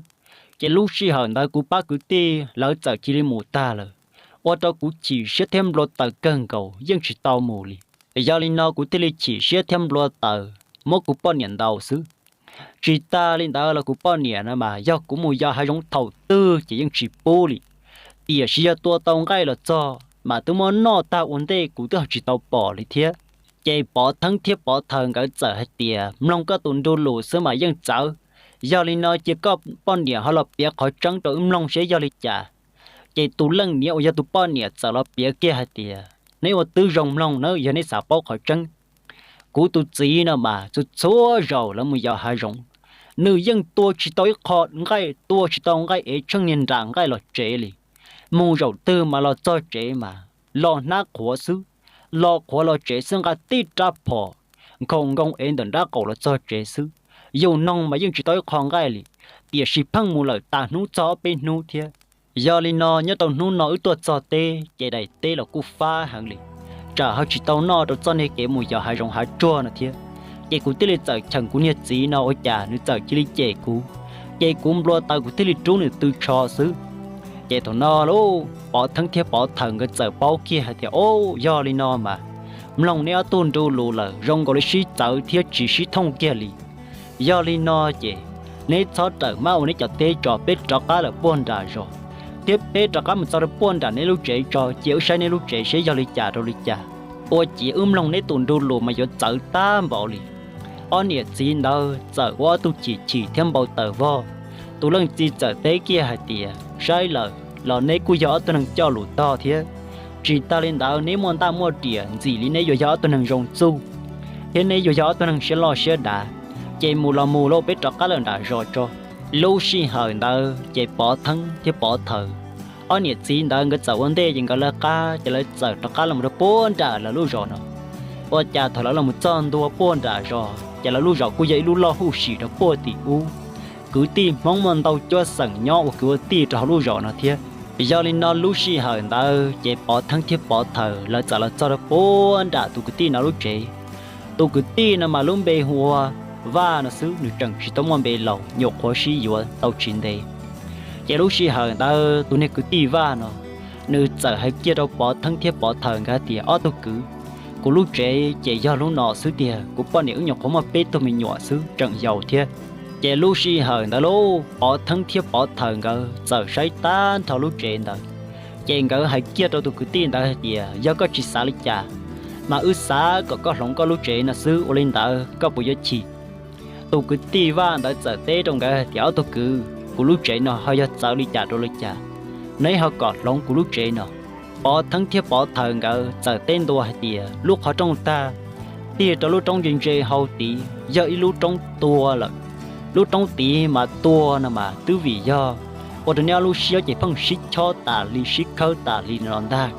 Ces lub sij hawm ntawd kuv pab kwv tij lawv txawm cia li mus tag lawm, ua rau kuv chim siab thiab nplua taws kawg nkaus yeej tsis tau mus li. Yog li no kuv thiaj li chim siab thiab nplua taws muab kuv poj niam ntaus xwb. Tsis tas li ntawd los kuv poj niam no mas yog kuv mus yos hav zoov thaum twg ces yeej tsis pub li. Tiam sis yog tua tau nqaij los txog mas twb muab noj tag ua ntej kuv twb ho tsis tau pom li thiab. Ces Pov Theeb thiab Pov Thawm nkawd txawm hais tias, mloog koj tus nru lus xwb mas yeej txawv. Yog li no cia koj poj niam ho los piav qhov tseeb rau wb mloog seb yog li cas. Ces tus leej niam uas yog tus poj niam txawm los piav kiag hais tias, neb ua twb zoo mloog nawb, yog neb xav paub qhov tseeb. Kuv tus txiv no mas txhua txhua zaus lawv mus yos hav zoov, nws yeej tua tsis tau ib qho nqaij, tua tsis tau nqaij es tsheej niag nram nqaij los tsev li. Mus zaum twg mas los txog tsev mas los hnab qhuav xwb, los qhuav los tsev xwb, nqa tib rab phom nkhaus nkoos es ntawm nrab qaum los txog tsev xwb. Yus noog mas yeej tsis tau ib qho nqaij li, tiam sis pheej mus lawm tas hnub txog ob peb hnub thiab. Yog li no nyob rau hnub no wb tuaj txog teb ces daim teb los kuj fab heev li, tsam ho tsis tau noj rau txoj niag kev mus yos hav zoov hav tsuag no thiab. Ces kuv thiaj li txawm cheem kuv niag txiv no ua cas nws txawm cia li cem kuv, ces kuv nplua taws kuv thiaj li rub nws tw tsho xwb. Ces thaum no lauj, Pov Theeb thiab Pov Thawm nkawd txawm paub kiag hais tias, o, yog li no mas mloog neb ob tug nru lus lawm zoo nkaus li sib txawv thiab tsis sib thooj kiag li. Yog li no ces neb txhob rawm mab ua neb cov teb tso, peb rov qab lawm puag nram zos, thiab peb rov qab mus txog rau puag nram neb lub tsev tso, cia wb saib neb lub tsev seb yog li cas rau li cas. Ua ciav wb mloog neb tus nru lus mas yuav txawv tag npaum li. Ob niam txiv ntawd txawm ua ob tug chim chim thiab npau taws vog. Tus leej txiv txawm teb kiag hais tias, saib lawm los neb kuj yog ob tug neeg coj lus tog thiab. Tsis tas li ntawd neb muaj ntaj muaj riam ntxim li neb yuav yog ob tug neeg zoo txuj, thiab neb yuav yog ob tug neeg siab loj siab dav. Ces mus los mus lauj, peb rov qab lawm nram zos tso. Lub sij hawm ntawd ces Pov Theeb thiab Pov Thawm, ob niam txiv ntawd nkawd txawm ua ntej ces nkawd lawv qab ces lawv txawm rov qab los rau puag nram lawv lub zos no. Ua cas thaum lawv los mus txog ntua puag nram zos ces lawv lub zos kuj yog ib lub loj huj sim rau puag tim ub. Kwv tij Hmoob muaj ntau cuab xeem nyob ua kwv ua tij rau hauv lub zos no thiab. Yog li no lub sij hawm ntawd ces Pov Theeb thiab Pov Thawm lawv txawm los txog rau puag nram tus kwv tij no lub tsev. Tus kwv tij no mas lub npe hu ua Vaj no xwb, nws tseem tsis tau muaj npe laus, nyuam qhuav sib yuav tau tsis ntev. Ces lub sij hawm ntawd tus niag kwv tij Vaj no, nws txawm hais kiag rau Pov Theeb thiab Pov Thawm nkawd tias, ob tug kwv, kuv lub tsev ces yog lub no xwb tiag, kuv poj niam wb nyuam qhuav muaj peb tug me nyuam xwb, tseem yau thiab. Ces lub sij hawm ntawd lauj, Pov Theeb thiab Pov Thawm nkawd txawm saib tag nrho lub tsev ntawd. Ces nkawd hais kiag rau tus kwv tij ntawd hais tias, yog koj tsis xav li cas, mas wb xav kom koj hloov koj lub tsev no xwb, ua li ntawd koj puas yuav chim? Tus kwv tij Vaj ntawd txawm teb rau nkawd hais tias, ob tug kwv, kuv lub tsev no ho yog txawv li cas rau li cas, neb ho kom hloov kuv lub tsev no? Pov Theeb thiab Pov Thawm nkawd txawm teb ntua hais tias, lub qhov rooj tag, tig rau lub roob ntse ntse hauv tid yog ib lub roob tua lawm. Lub roob tid mas tua no mas twb vim yog ua rau neb ob lub siab ces pheej sib chob tas li sib khawb tas li no los ntag.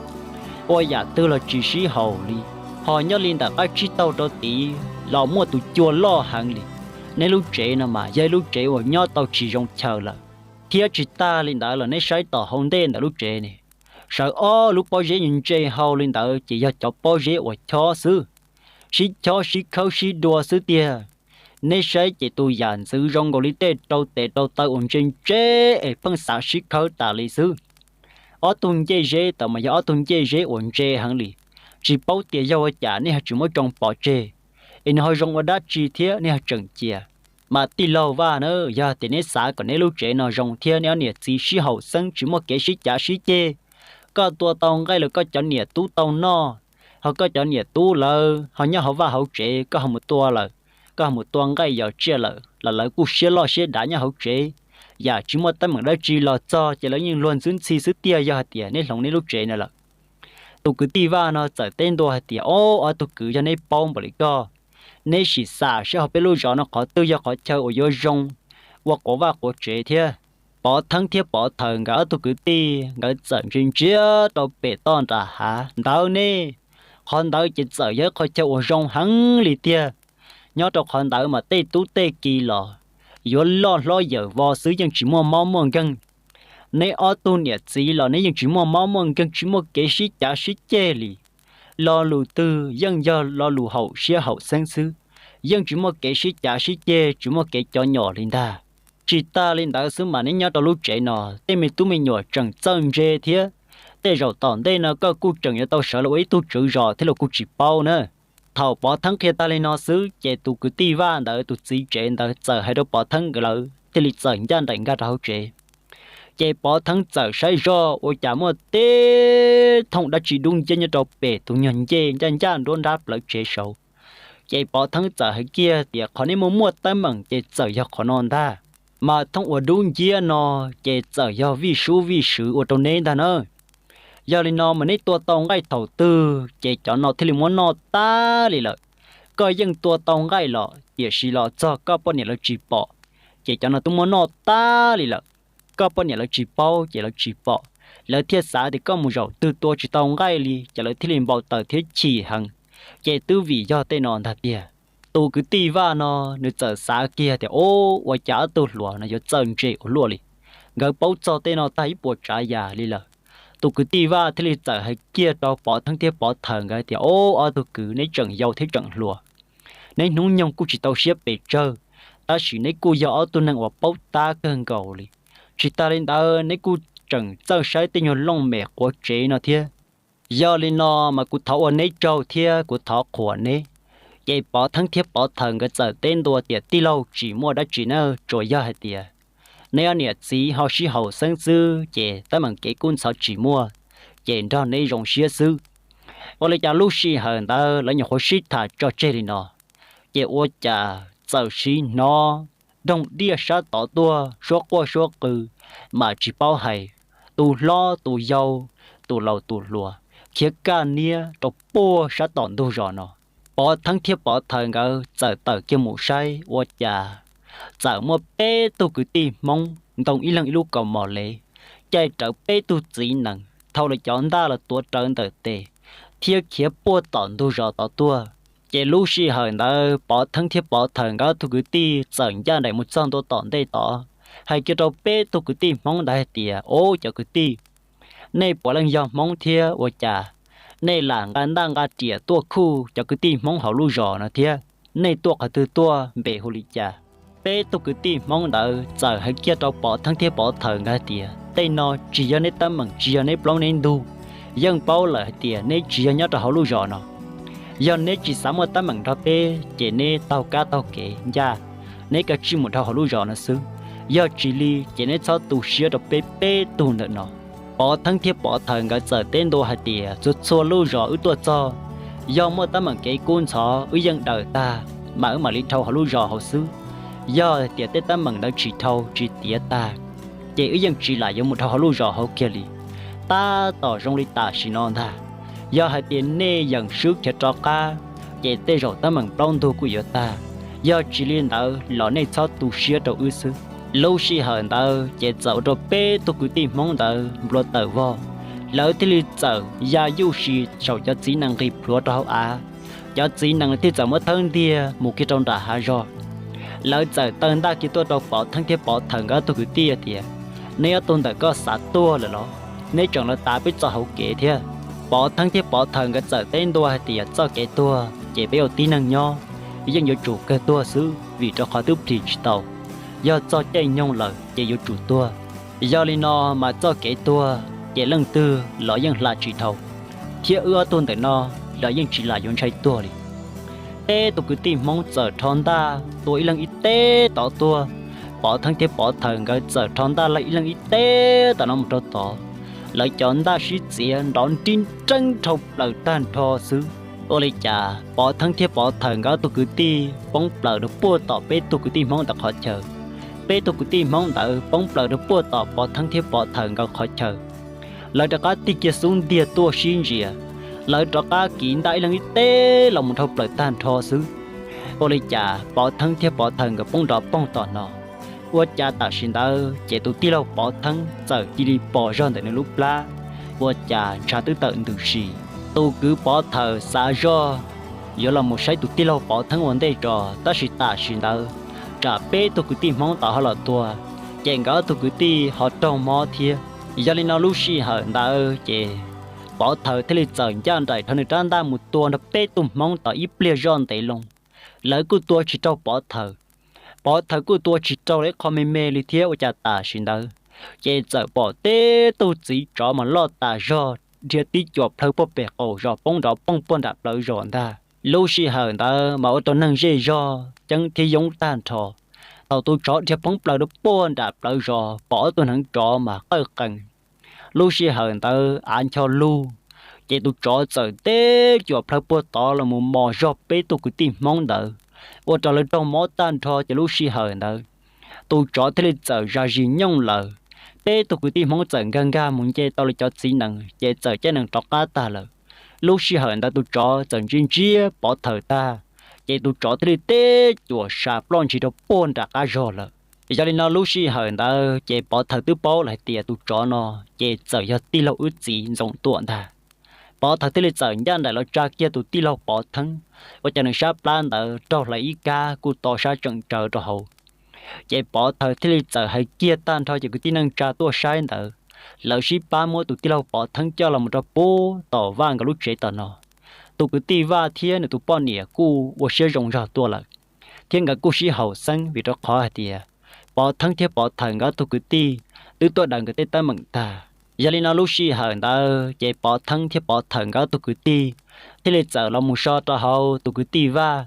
Ua yam twg los tsis sib haum li. Ho nyob li ntawm qab tsib taug rau tid los muaj tus cua loj heev li. Neb lub tsev no mas yog ib lub tsev uas nyob tau tsis zoo chaw lawm. Thiab tsis tas li ntawd los neb saib tom hauv ntej ntawm lub tsev ne, sawv ob lub pob zeb ntse hau li ntawd ces yog cov pob zeb uas chob xwb, sib chob sib khawb sib dua xwb tiag. Neb saib ces tus yam ntxwv zoo nkaus li tej rau tes rau taw uas ntse ntse es pheej xav sib khawb tas li xwb. Ob tug ncej zeb tod mas yog ob tug ncej zeb uas ntse heev li, tsis paub tias yog ua cas nej ho tsis muab tsoo pov tseg, es nws ho zoo ua dab tsi thiab nej ho tseem cia. Mas tij laug Vaj na, yog tias neb xav kom neb lub tsev no zoo thiab neb ob niam txiv sib haum xeeb tsis muaj kev sib cav sib ceg, koj tua tau nqaij los koj cov niam tub tau noj, Ho koj cov niam tub lawv ho nyob hauv vaj hauv tsev, koj ho mus tua lawm, koj ho mus tua nqaij yos tsiaj lawm los lawv kuj siab loj siab dav nyob hauv tsev, yam tsis muaj teeb meem dab tsi los txog ces lawv yeej luag ntxwb ntxhi xwb tiag yog hais tias neb hloov neb lub tsev no lawm. Tus kwv tij Vaj no txawm teb ntua hais tias, Ob, ob tug kwv, yog neb paub npaum li koj, neb sim xam saib hauv peb lub zos no qhov twg yog qhov chaw uas yuav zoo ua quav vaj quav tsev thiab. Pov Theeb thiab Pov Thaws nkawd ob tug kwv tij nkawd txawm ntsia ntsia rau pem toj nram hav ntawd ne, qhov ntawd ces txawm yog ib qhov chaw uas zoo heev li tiag. Nyob rau qhov ntawd mas tej tub tej ki los yuav loj hlob yawm vos xwb, yeej tsis muaj mob muaj nkeeg. Neb ob tug niam txiv los neb yeej tsis muaj mob muaj nkeeg, tsis muaj kev sib cav sib ceg li. Lo lus twg yeej yog lo lus haum siab haum xeeb xwb, yeej tsis muaj kev sib cav sib ceg, tsis muaj kev cov nyom li ntag. Tsis tas li ntawd xwb mas neb nyob rau lub tsev no tej me tub me nyuam tseem txawj ntse thiab. Tej zaum tom ntej no koj kuj tseem yuav tau sawv los ua ib tug tswv zos thiab los kuj tsis paub na. Thaum Pov Theeb qhia tag li no xwb ces tus kwv tij Vaj ntawd tus txiv tsev ntawd txawm hais rau Pov Theeb nkawd lawv thiaj li txawm ncaj nraim nkag rau hauv tsev. Ces Pov Theeb txawm saib zoj ua cas muaj teb thooj dab tsi dub nciab nyob rau pem tus nyuag ncej ncaj ncaj nruab nrab plawv tsev saud. Ces Pov Theeb txawm hais kiag tias, Qhov nej muaj muaj teeb meem ces txawm yog qhov no ntag. Mas thooj uas dub nciab no ces txawm yog vij sub vij swv ua rau neb ntag na. Yog li no mas neb tua tau nqaij thaum twg ces cov no thiaj li muab noj tag li lawm. Koj yeej tua tau nqaij los tiam sis los txog koj poj niam lawv tsis pom, ces cov no twb muab noj tag li lawm. Koj poj niam lawv tsis paub ces lawv tsis pom, lawv thiaj xav tias koj mus zaum twg tua tsis tau nqaij li ces lawv thiaj li npau taws thiab chim heev. Ces twb vim yog tej no ntag tiag. Tus kwv tij Vaj no nws txawm xav kiag tias, Ub, ua cas ob tug hluas no yuav txawj ntse ua luaj li, nkawd paub txog tej no tag ib puas tsav yam li lawm. Tus kwv tij Vaj thiaj li txawm hais kiag rau Pov Theeb thiab Pov Thaws nkawd tias, Ub, ob tug kwv, neb tseem yau thiab tseem hluas, neb hnub nyoog kuj tsis tau siab pes tsawg, tab sis neb kuj yog ob tug neeg uas paub tab kawg nkaus li. Tsis tas li ntawd neb kuj tseem txawj saib tej nyuag looj mem quav tsev no thiab. Yog li no mas kuv thov ua neb tsaug thiab kuv thov qhuas neb. Ces Pov Theeb thiab Pov Thaws nkawd txawm teb ntua tias, Tij laug, tsis muaj dab tsi na, tsuas yog hais tias neb ob niam txiv ho sib haum xeeb xwb ces teeb meem kev kub ntxhov tsis muaj, ces nrog neb zoo siab xwb. Ua li cas lub sij hawm ntawd lawv nyuam qhuav sib tham tso tseg li no, ces ua cas txawm sim hnov doog diaj sab tod tuaj suab quaj suab qw, mas tsis paub hais tus hlob tus yau, tus laus tus hluas, khiav kaj niab rau puag sab tom ntug zos no. Pov Theeb thiab Pov Thaws nkawd txawm tawm kiag mus saib ua cas txawm muaj peb tug kwv tij Hmoob ntoo ib leeg ib lub kaus mom lev, caij rawv peb tug txiv nees, thau lawv cov ntaj los tuav rawv ntawm tes, thiab khiav puag tom ntug zos tod tuaj. Ces lub sij hawm ntawd Pov Theeb thiab Pov Thaws nkawd ob tug kwv tij txawm ncaj nraim mus txog ntua tom ntej tod, hais kiag rau peb tug kwv tij Hmoob ntawd hais tias, Ob, cov kwv tij, nej puav leej yog Hmoob thiab ua cas nej lam nqa ntaj nqa riam tuaj khuj cov kwv tij Hmoob hauv lub zos no thiab? Nej tuaj qhov twg tuaj, npe hu li cas? Peb tug kwv tij Hmoob ntawd txawm hais kiag rau Pov Theeb thiab Pov Thaws nkawd hais tias, Tej no tsis yog neb teeb meem, tsis yog neb plaub neb ntug. Yeej paub lawm hais tias neb tsis yog nyob rau hauv lub zos no. Yog neb tsis xav muaj teeb meem nrog peb ces neb taug kab taug kev ncaj, neb kav tsij mus dhau hauv lub zos no xwb. Yog tsis li ces neb txhob tu siab rau peb peb tug ntawm no. Pov Theeb thiab Pov Thaws nkawd txawm teb ntua hais tias, Txhua txhua lub zos wb tuaj txog, yog muaj teeb meem kev kub ntxhov wb yeej daws tag, mas wb mam li dhau hauv lub zos hauv xwb. Yog tias tej teeb meem ntawd tsis dhau tsis tiav tag, ces wb yeej tsis lam yuav mus dhau hauv lub zos hauv kiag li. Tab tom zoo li tam sim no ntag, yog hais tias nej yeem swb khiav rov qab, ces tej zaum teeb meem plaub ntug kuj yuav tag. Yog tsis li ntawd los nej txhob tu siab rau wb xwb. Lub sij hawm ntawd ces txawm ua rau peb tug kwv tij Hmoob ntawd nplua tawm vog, lawv thiaj li txawm ya yuj sis saum cov txiv nees nqis plhuav rau hauv av. Cov txiv nees thiaj txawm muab thawb ntiag mus kiag rau nram hav zog. Lawv txawm taw ntaj kiag tuaj rau Pov Theeb thiab Pov Thaws nkawd ob tug kwv tij tias, Neb ob tug ntawm koj xav tuag lawm los? Neb tseem los tav peb txoj hauv kev thiab. Pov Theeb thiab Pov Thaws nkawd txawm teb ntua hais tias, Txoj kev tuag ces peb ua tib neeg nyob yeej yuav tsum kawg tuag xwb, vim rau qhov twb plhis tsis tau. Yog txog caij nyoog lawm ces yuav tsum tuag. Yog li no mas txoj kev tuag ces leej twg los yeej hla tsis dhau, thiab wb ob tug ntawm no los yeej tsis lam yuav ntshai tuag li. Peb tug kwv tij Hmoob txawm rho ntaj tua ib leeg ib teb tod tuaj, Pov Theeb thiab Pov Thaws nkawd txawm rho ntaj laij ib leeg ib teb tom no mus rau tod. lawv cov ntaj sib txiav nrov nrib nreeb dhau plaws tag nrho xwb. Ua li cas Pov Theeb thiab Pov Thawm nkawd ob tug kwv tij poob plaws rau puag tom peb tug kwv tij Hmoob ntawd qhov chaw. Peb tug kwv tij Hmoob ntawd poob plaws rau puag tom Pov Theeb thiab Pov Thawm nkawd qhov chaw. Lawv rov qab tig kiag xub ntiag tuaj sib ntsia, lawv rov qab kiv ntaj ib leeg ib teb los mus dhau plaws tag nrho xwb. Ua li cas Pov Theeb thiab Pov Thawm nkawd poob nrov poog tom no. Ua cas tam sim ntawd ces tus tij laug Pov Theeb txawm cia li pos zog ntawm nws lub plab, ua cas ntshav twb tawm ntws si. Tus kwv Pov Thawm xav zoj yuav los mus saib tus tij laug Pov Theeb ua ntej tso, tab sis tam sim ntawd tsam peb tug kwv tij Hmoob tod ho los tuag, ces nkawd ob tug kwv tij ho raug mob thiab. Yog li no lub sij hawm ntawd ces Pov Thawm thiaj li txawm ncaj nraim rho nws rab ntaj mus tua nrog peb tug Hmoob tod ib pliag zoj ntev loo. Lawv kuj tua tsis raug Pov Thawm, Pov Thawm kuj tua tsis raug lawv ib qho me me li thiab. Ua cas tam sim ntawd ces txawm pom teb tug txiv tsov mas loj tas zog dhia tib cuam plhaw puag pem qaum zos poob nrov poog puag nram plawv zos ntag. Lub sij hawm ntawd mas ua rau neeg zej zog ceeb thiab yoob tag nrho. Thaum tus tsov dhia poob plaws rau puag nram plawv zos pom ob tug hneev tsov mas qawj qees. Lub sij hawm ntawd av ncho lug, ces tus tsov txawm teb cuam plhaw puag tod los mus mos zog peb tug kwv tij Hmoob ntawd, ua rau lawv raug mob tag nrho. Ces lub sij hawm ntawd tus tsov thiaj li txawm zam zis nyooj lawm. Peb tug kwv tij Hmoob txawm nkag nkag mus nce tau lawv cov txiv nees ces txawm caij nees rov qab tag lawm. Lub sij hawm ntawd tus tsov txawm ntsib ntsiab Pov Thawm tag, ces tus tsov thiaj li teb cuam sa ploj ntshis rau puag nram qab zog lawm. Yog li no lub sij hawm ntawd ces Pov Thawm twb paub lawm hais tias tus tsov no ces txawm yog tij laug wb txiv Ntxoov Tuam ntag. Pov Thawm thiaj li txawm ncaj nraim los tsa kiag tus tij laug Pov Theeb, ua cas nws sab plab ntawd raug hlais ib kab kuj to sab tseem tsawv rau hauv. Ces Pov Thawm thiaj li txawm hais kiag tag nrho cov kwv tij neej tsa tuaj saib ntawd, lawv sib pab muab tus tij laug Pov Theeb coj los mus rau puag tom Vaj nkawd lub tsev tom no. Tus kwv tij Vaj thiab nws tus poj niam kuj ua siab zoo zog tuaj lawm, thiab nkawd kuj sib haum xeeb vim rau qhov hais tias Pov Theeb thiab Pov Thawm nkawd ob tug kwv tij twb tuaj daws nkawd tej teeb meem tag. Yog li no lub sij hawm ntawd ces Pov Theeb thiab Pov Thawm nkawd ob tug kwv tij thiaj li txawm los mus so rau hauv tus kwv tij Vaj,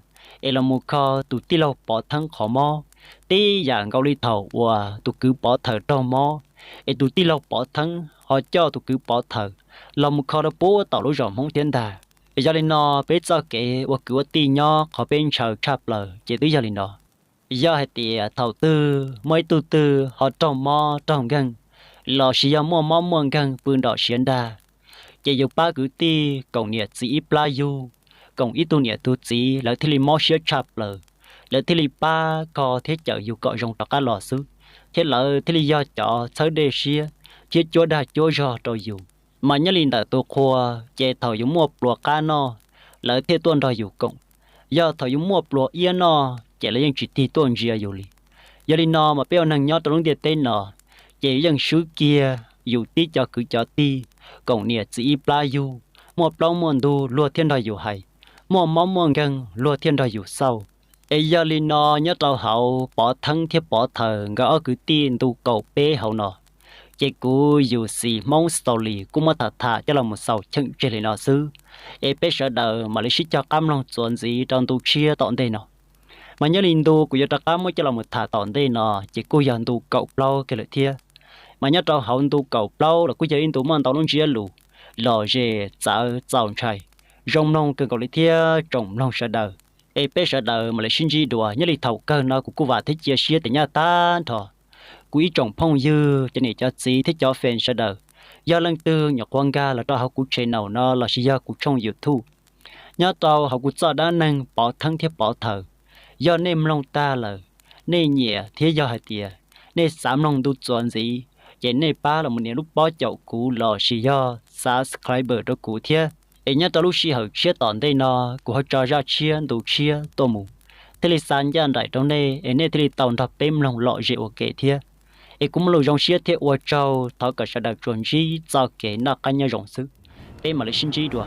es los mus kho tus tij laug Pov Theeb qhov mob, tib yam nkaus li thaum uas tus kwv Pov Thawm raug mob, es tus tij laug Pov Theeb ho coj tus kwv Pov Thawm los mus kho rau puag tom lub zos Hmoob thiab ntag. Yog li no peb txoj kev ua kwv ua tij nyob qhov peb ntshaw tshaj plaws ces twb yog li no. Yog hais tias thaum twg muaj ib tug twg ho raug mob raug nkeeg, lossis yog muaj mob muaj nkeeg pw nrom siav ntag, ces yus pab kwv tij koom niam txiv ib plab yug, koom ib tug niam tug txiv lawv thiaj li mob siab tshaj plaws, lawv thiaj li pab kho thiab cawm yus kom zoo rov qab los xwb, thiab lawv thiaj li yog cov txhawb dej siab thiab cuab dag cuab zog rau yus. Mas nyob li ntawm tus qhua, ces thaum yus muaj pluas qab noj, lawv thiaj tuaj nrog yus koom. Yog thaum yus muaj pluas iab noj ces lawv yeej tsis tig tuaj ntsia yus li. Yog li no mas peb ua neeg nyob rau lub ntiaj teb no, ces yeej swb kiag yus tib co kwv cov tij, koom niam txiv ib plab yug, muaj plaub muaj ntug luag thiaj nrog yus hais, muaj mob muaj nkeeg luag thiaj nrog yus xauj. Es yog li no nyob rau hauv Pov Theeb thiab Pov Thawm nkawd ob kwv tij ntu kaum peb hauv no, ces kuv Yus Xis Hmoob Story kuj muab tham tham coj los mus xaus cheem tseg li no xwb. Es peb sawv daws mam li sib cog qab mloog txuas ntxiv rau ntu tshiab tom ntej no. Mas nyob li ntu kuv yuav rov qab muab coj los mus tham tom ntej no ces kuj yog ntu kaum plaub kiag lawm thiab. Mas nyob rau hauv ntu kaum plaub los kuj yog ib ntu muaj ntau lub ntsiab lus lom zem txawv txaus ntshai, zoo mloog kawg nkaus li thiab tsoom mloog sawv daws. Es peb sawv daws mam li sib ntsib dua. Nyob li thaum kawg no kuv kuj vam thiab cia siab tias nyaj tag nrho kuv ib tsoom phooj ywg, cov niam cov txiv thiab cov fan sawv daws, yog leej twg nyuam qhuav nkag los rau hauv kuv channel no lossis yog kuv tshooj YouTube, nyob rau hauv kuv txoj dab neeg Pov Theeb thiab Pov Thawm, yog nej mloog tag lawm, nej nyiam thiab yog hais tias nej xav mloog ntu txuas ntxiv, ces nej pab los mus nias lub pob caum kuv lossis yog subscribe rau kuv thiab. Es nyob rau lub sij hawm tshiab tom ntej no, kuv ho tso zaj tshiab ntu tshiab tuaj mus, thiaj li xa ncaj nraim rau nej es nej thiaj li tau nrog peb mloog lom zem ua ke thiab. Es kuv muaj lus zoo siab thiab ua tsaug, thov kom sawv daws tsuas ntsib txoj kev noj qab nyob zoo xwb. Peb mam li sib ntsib dua.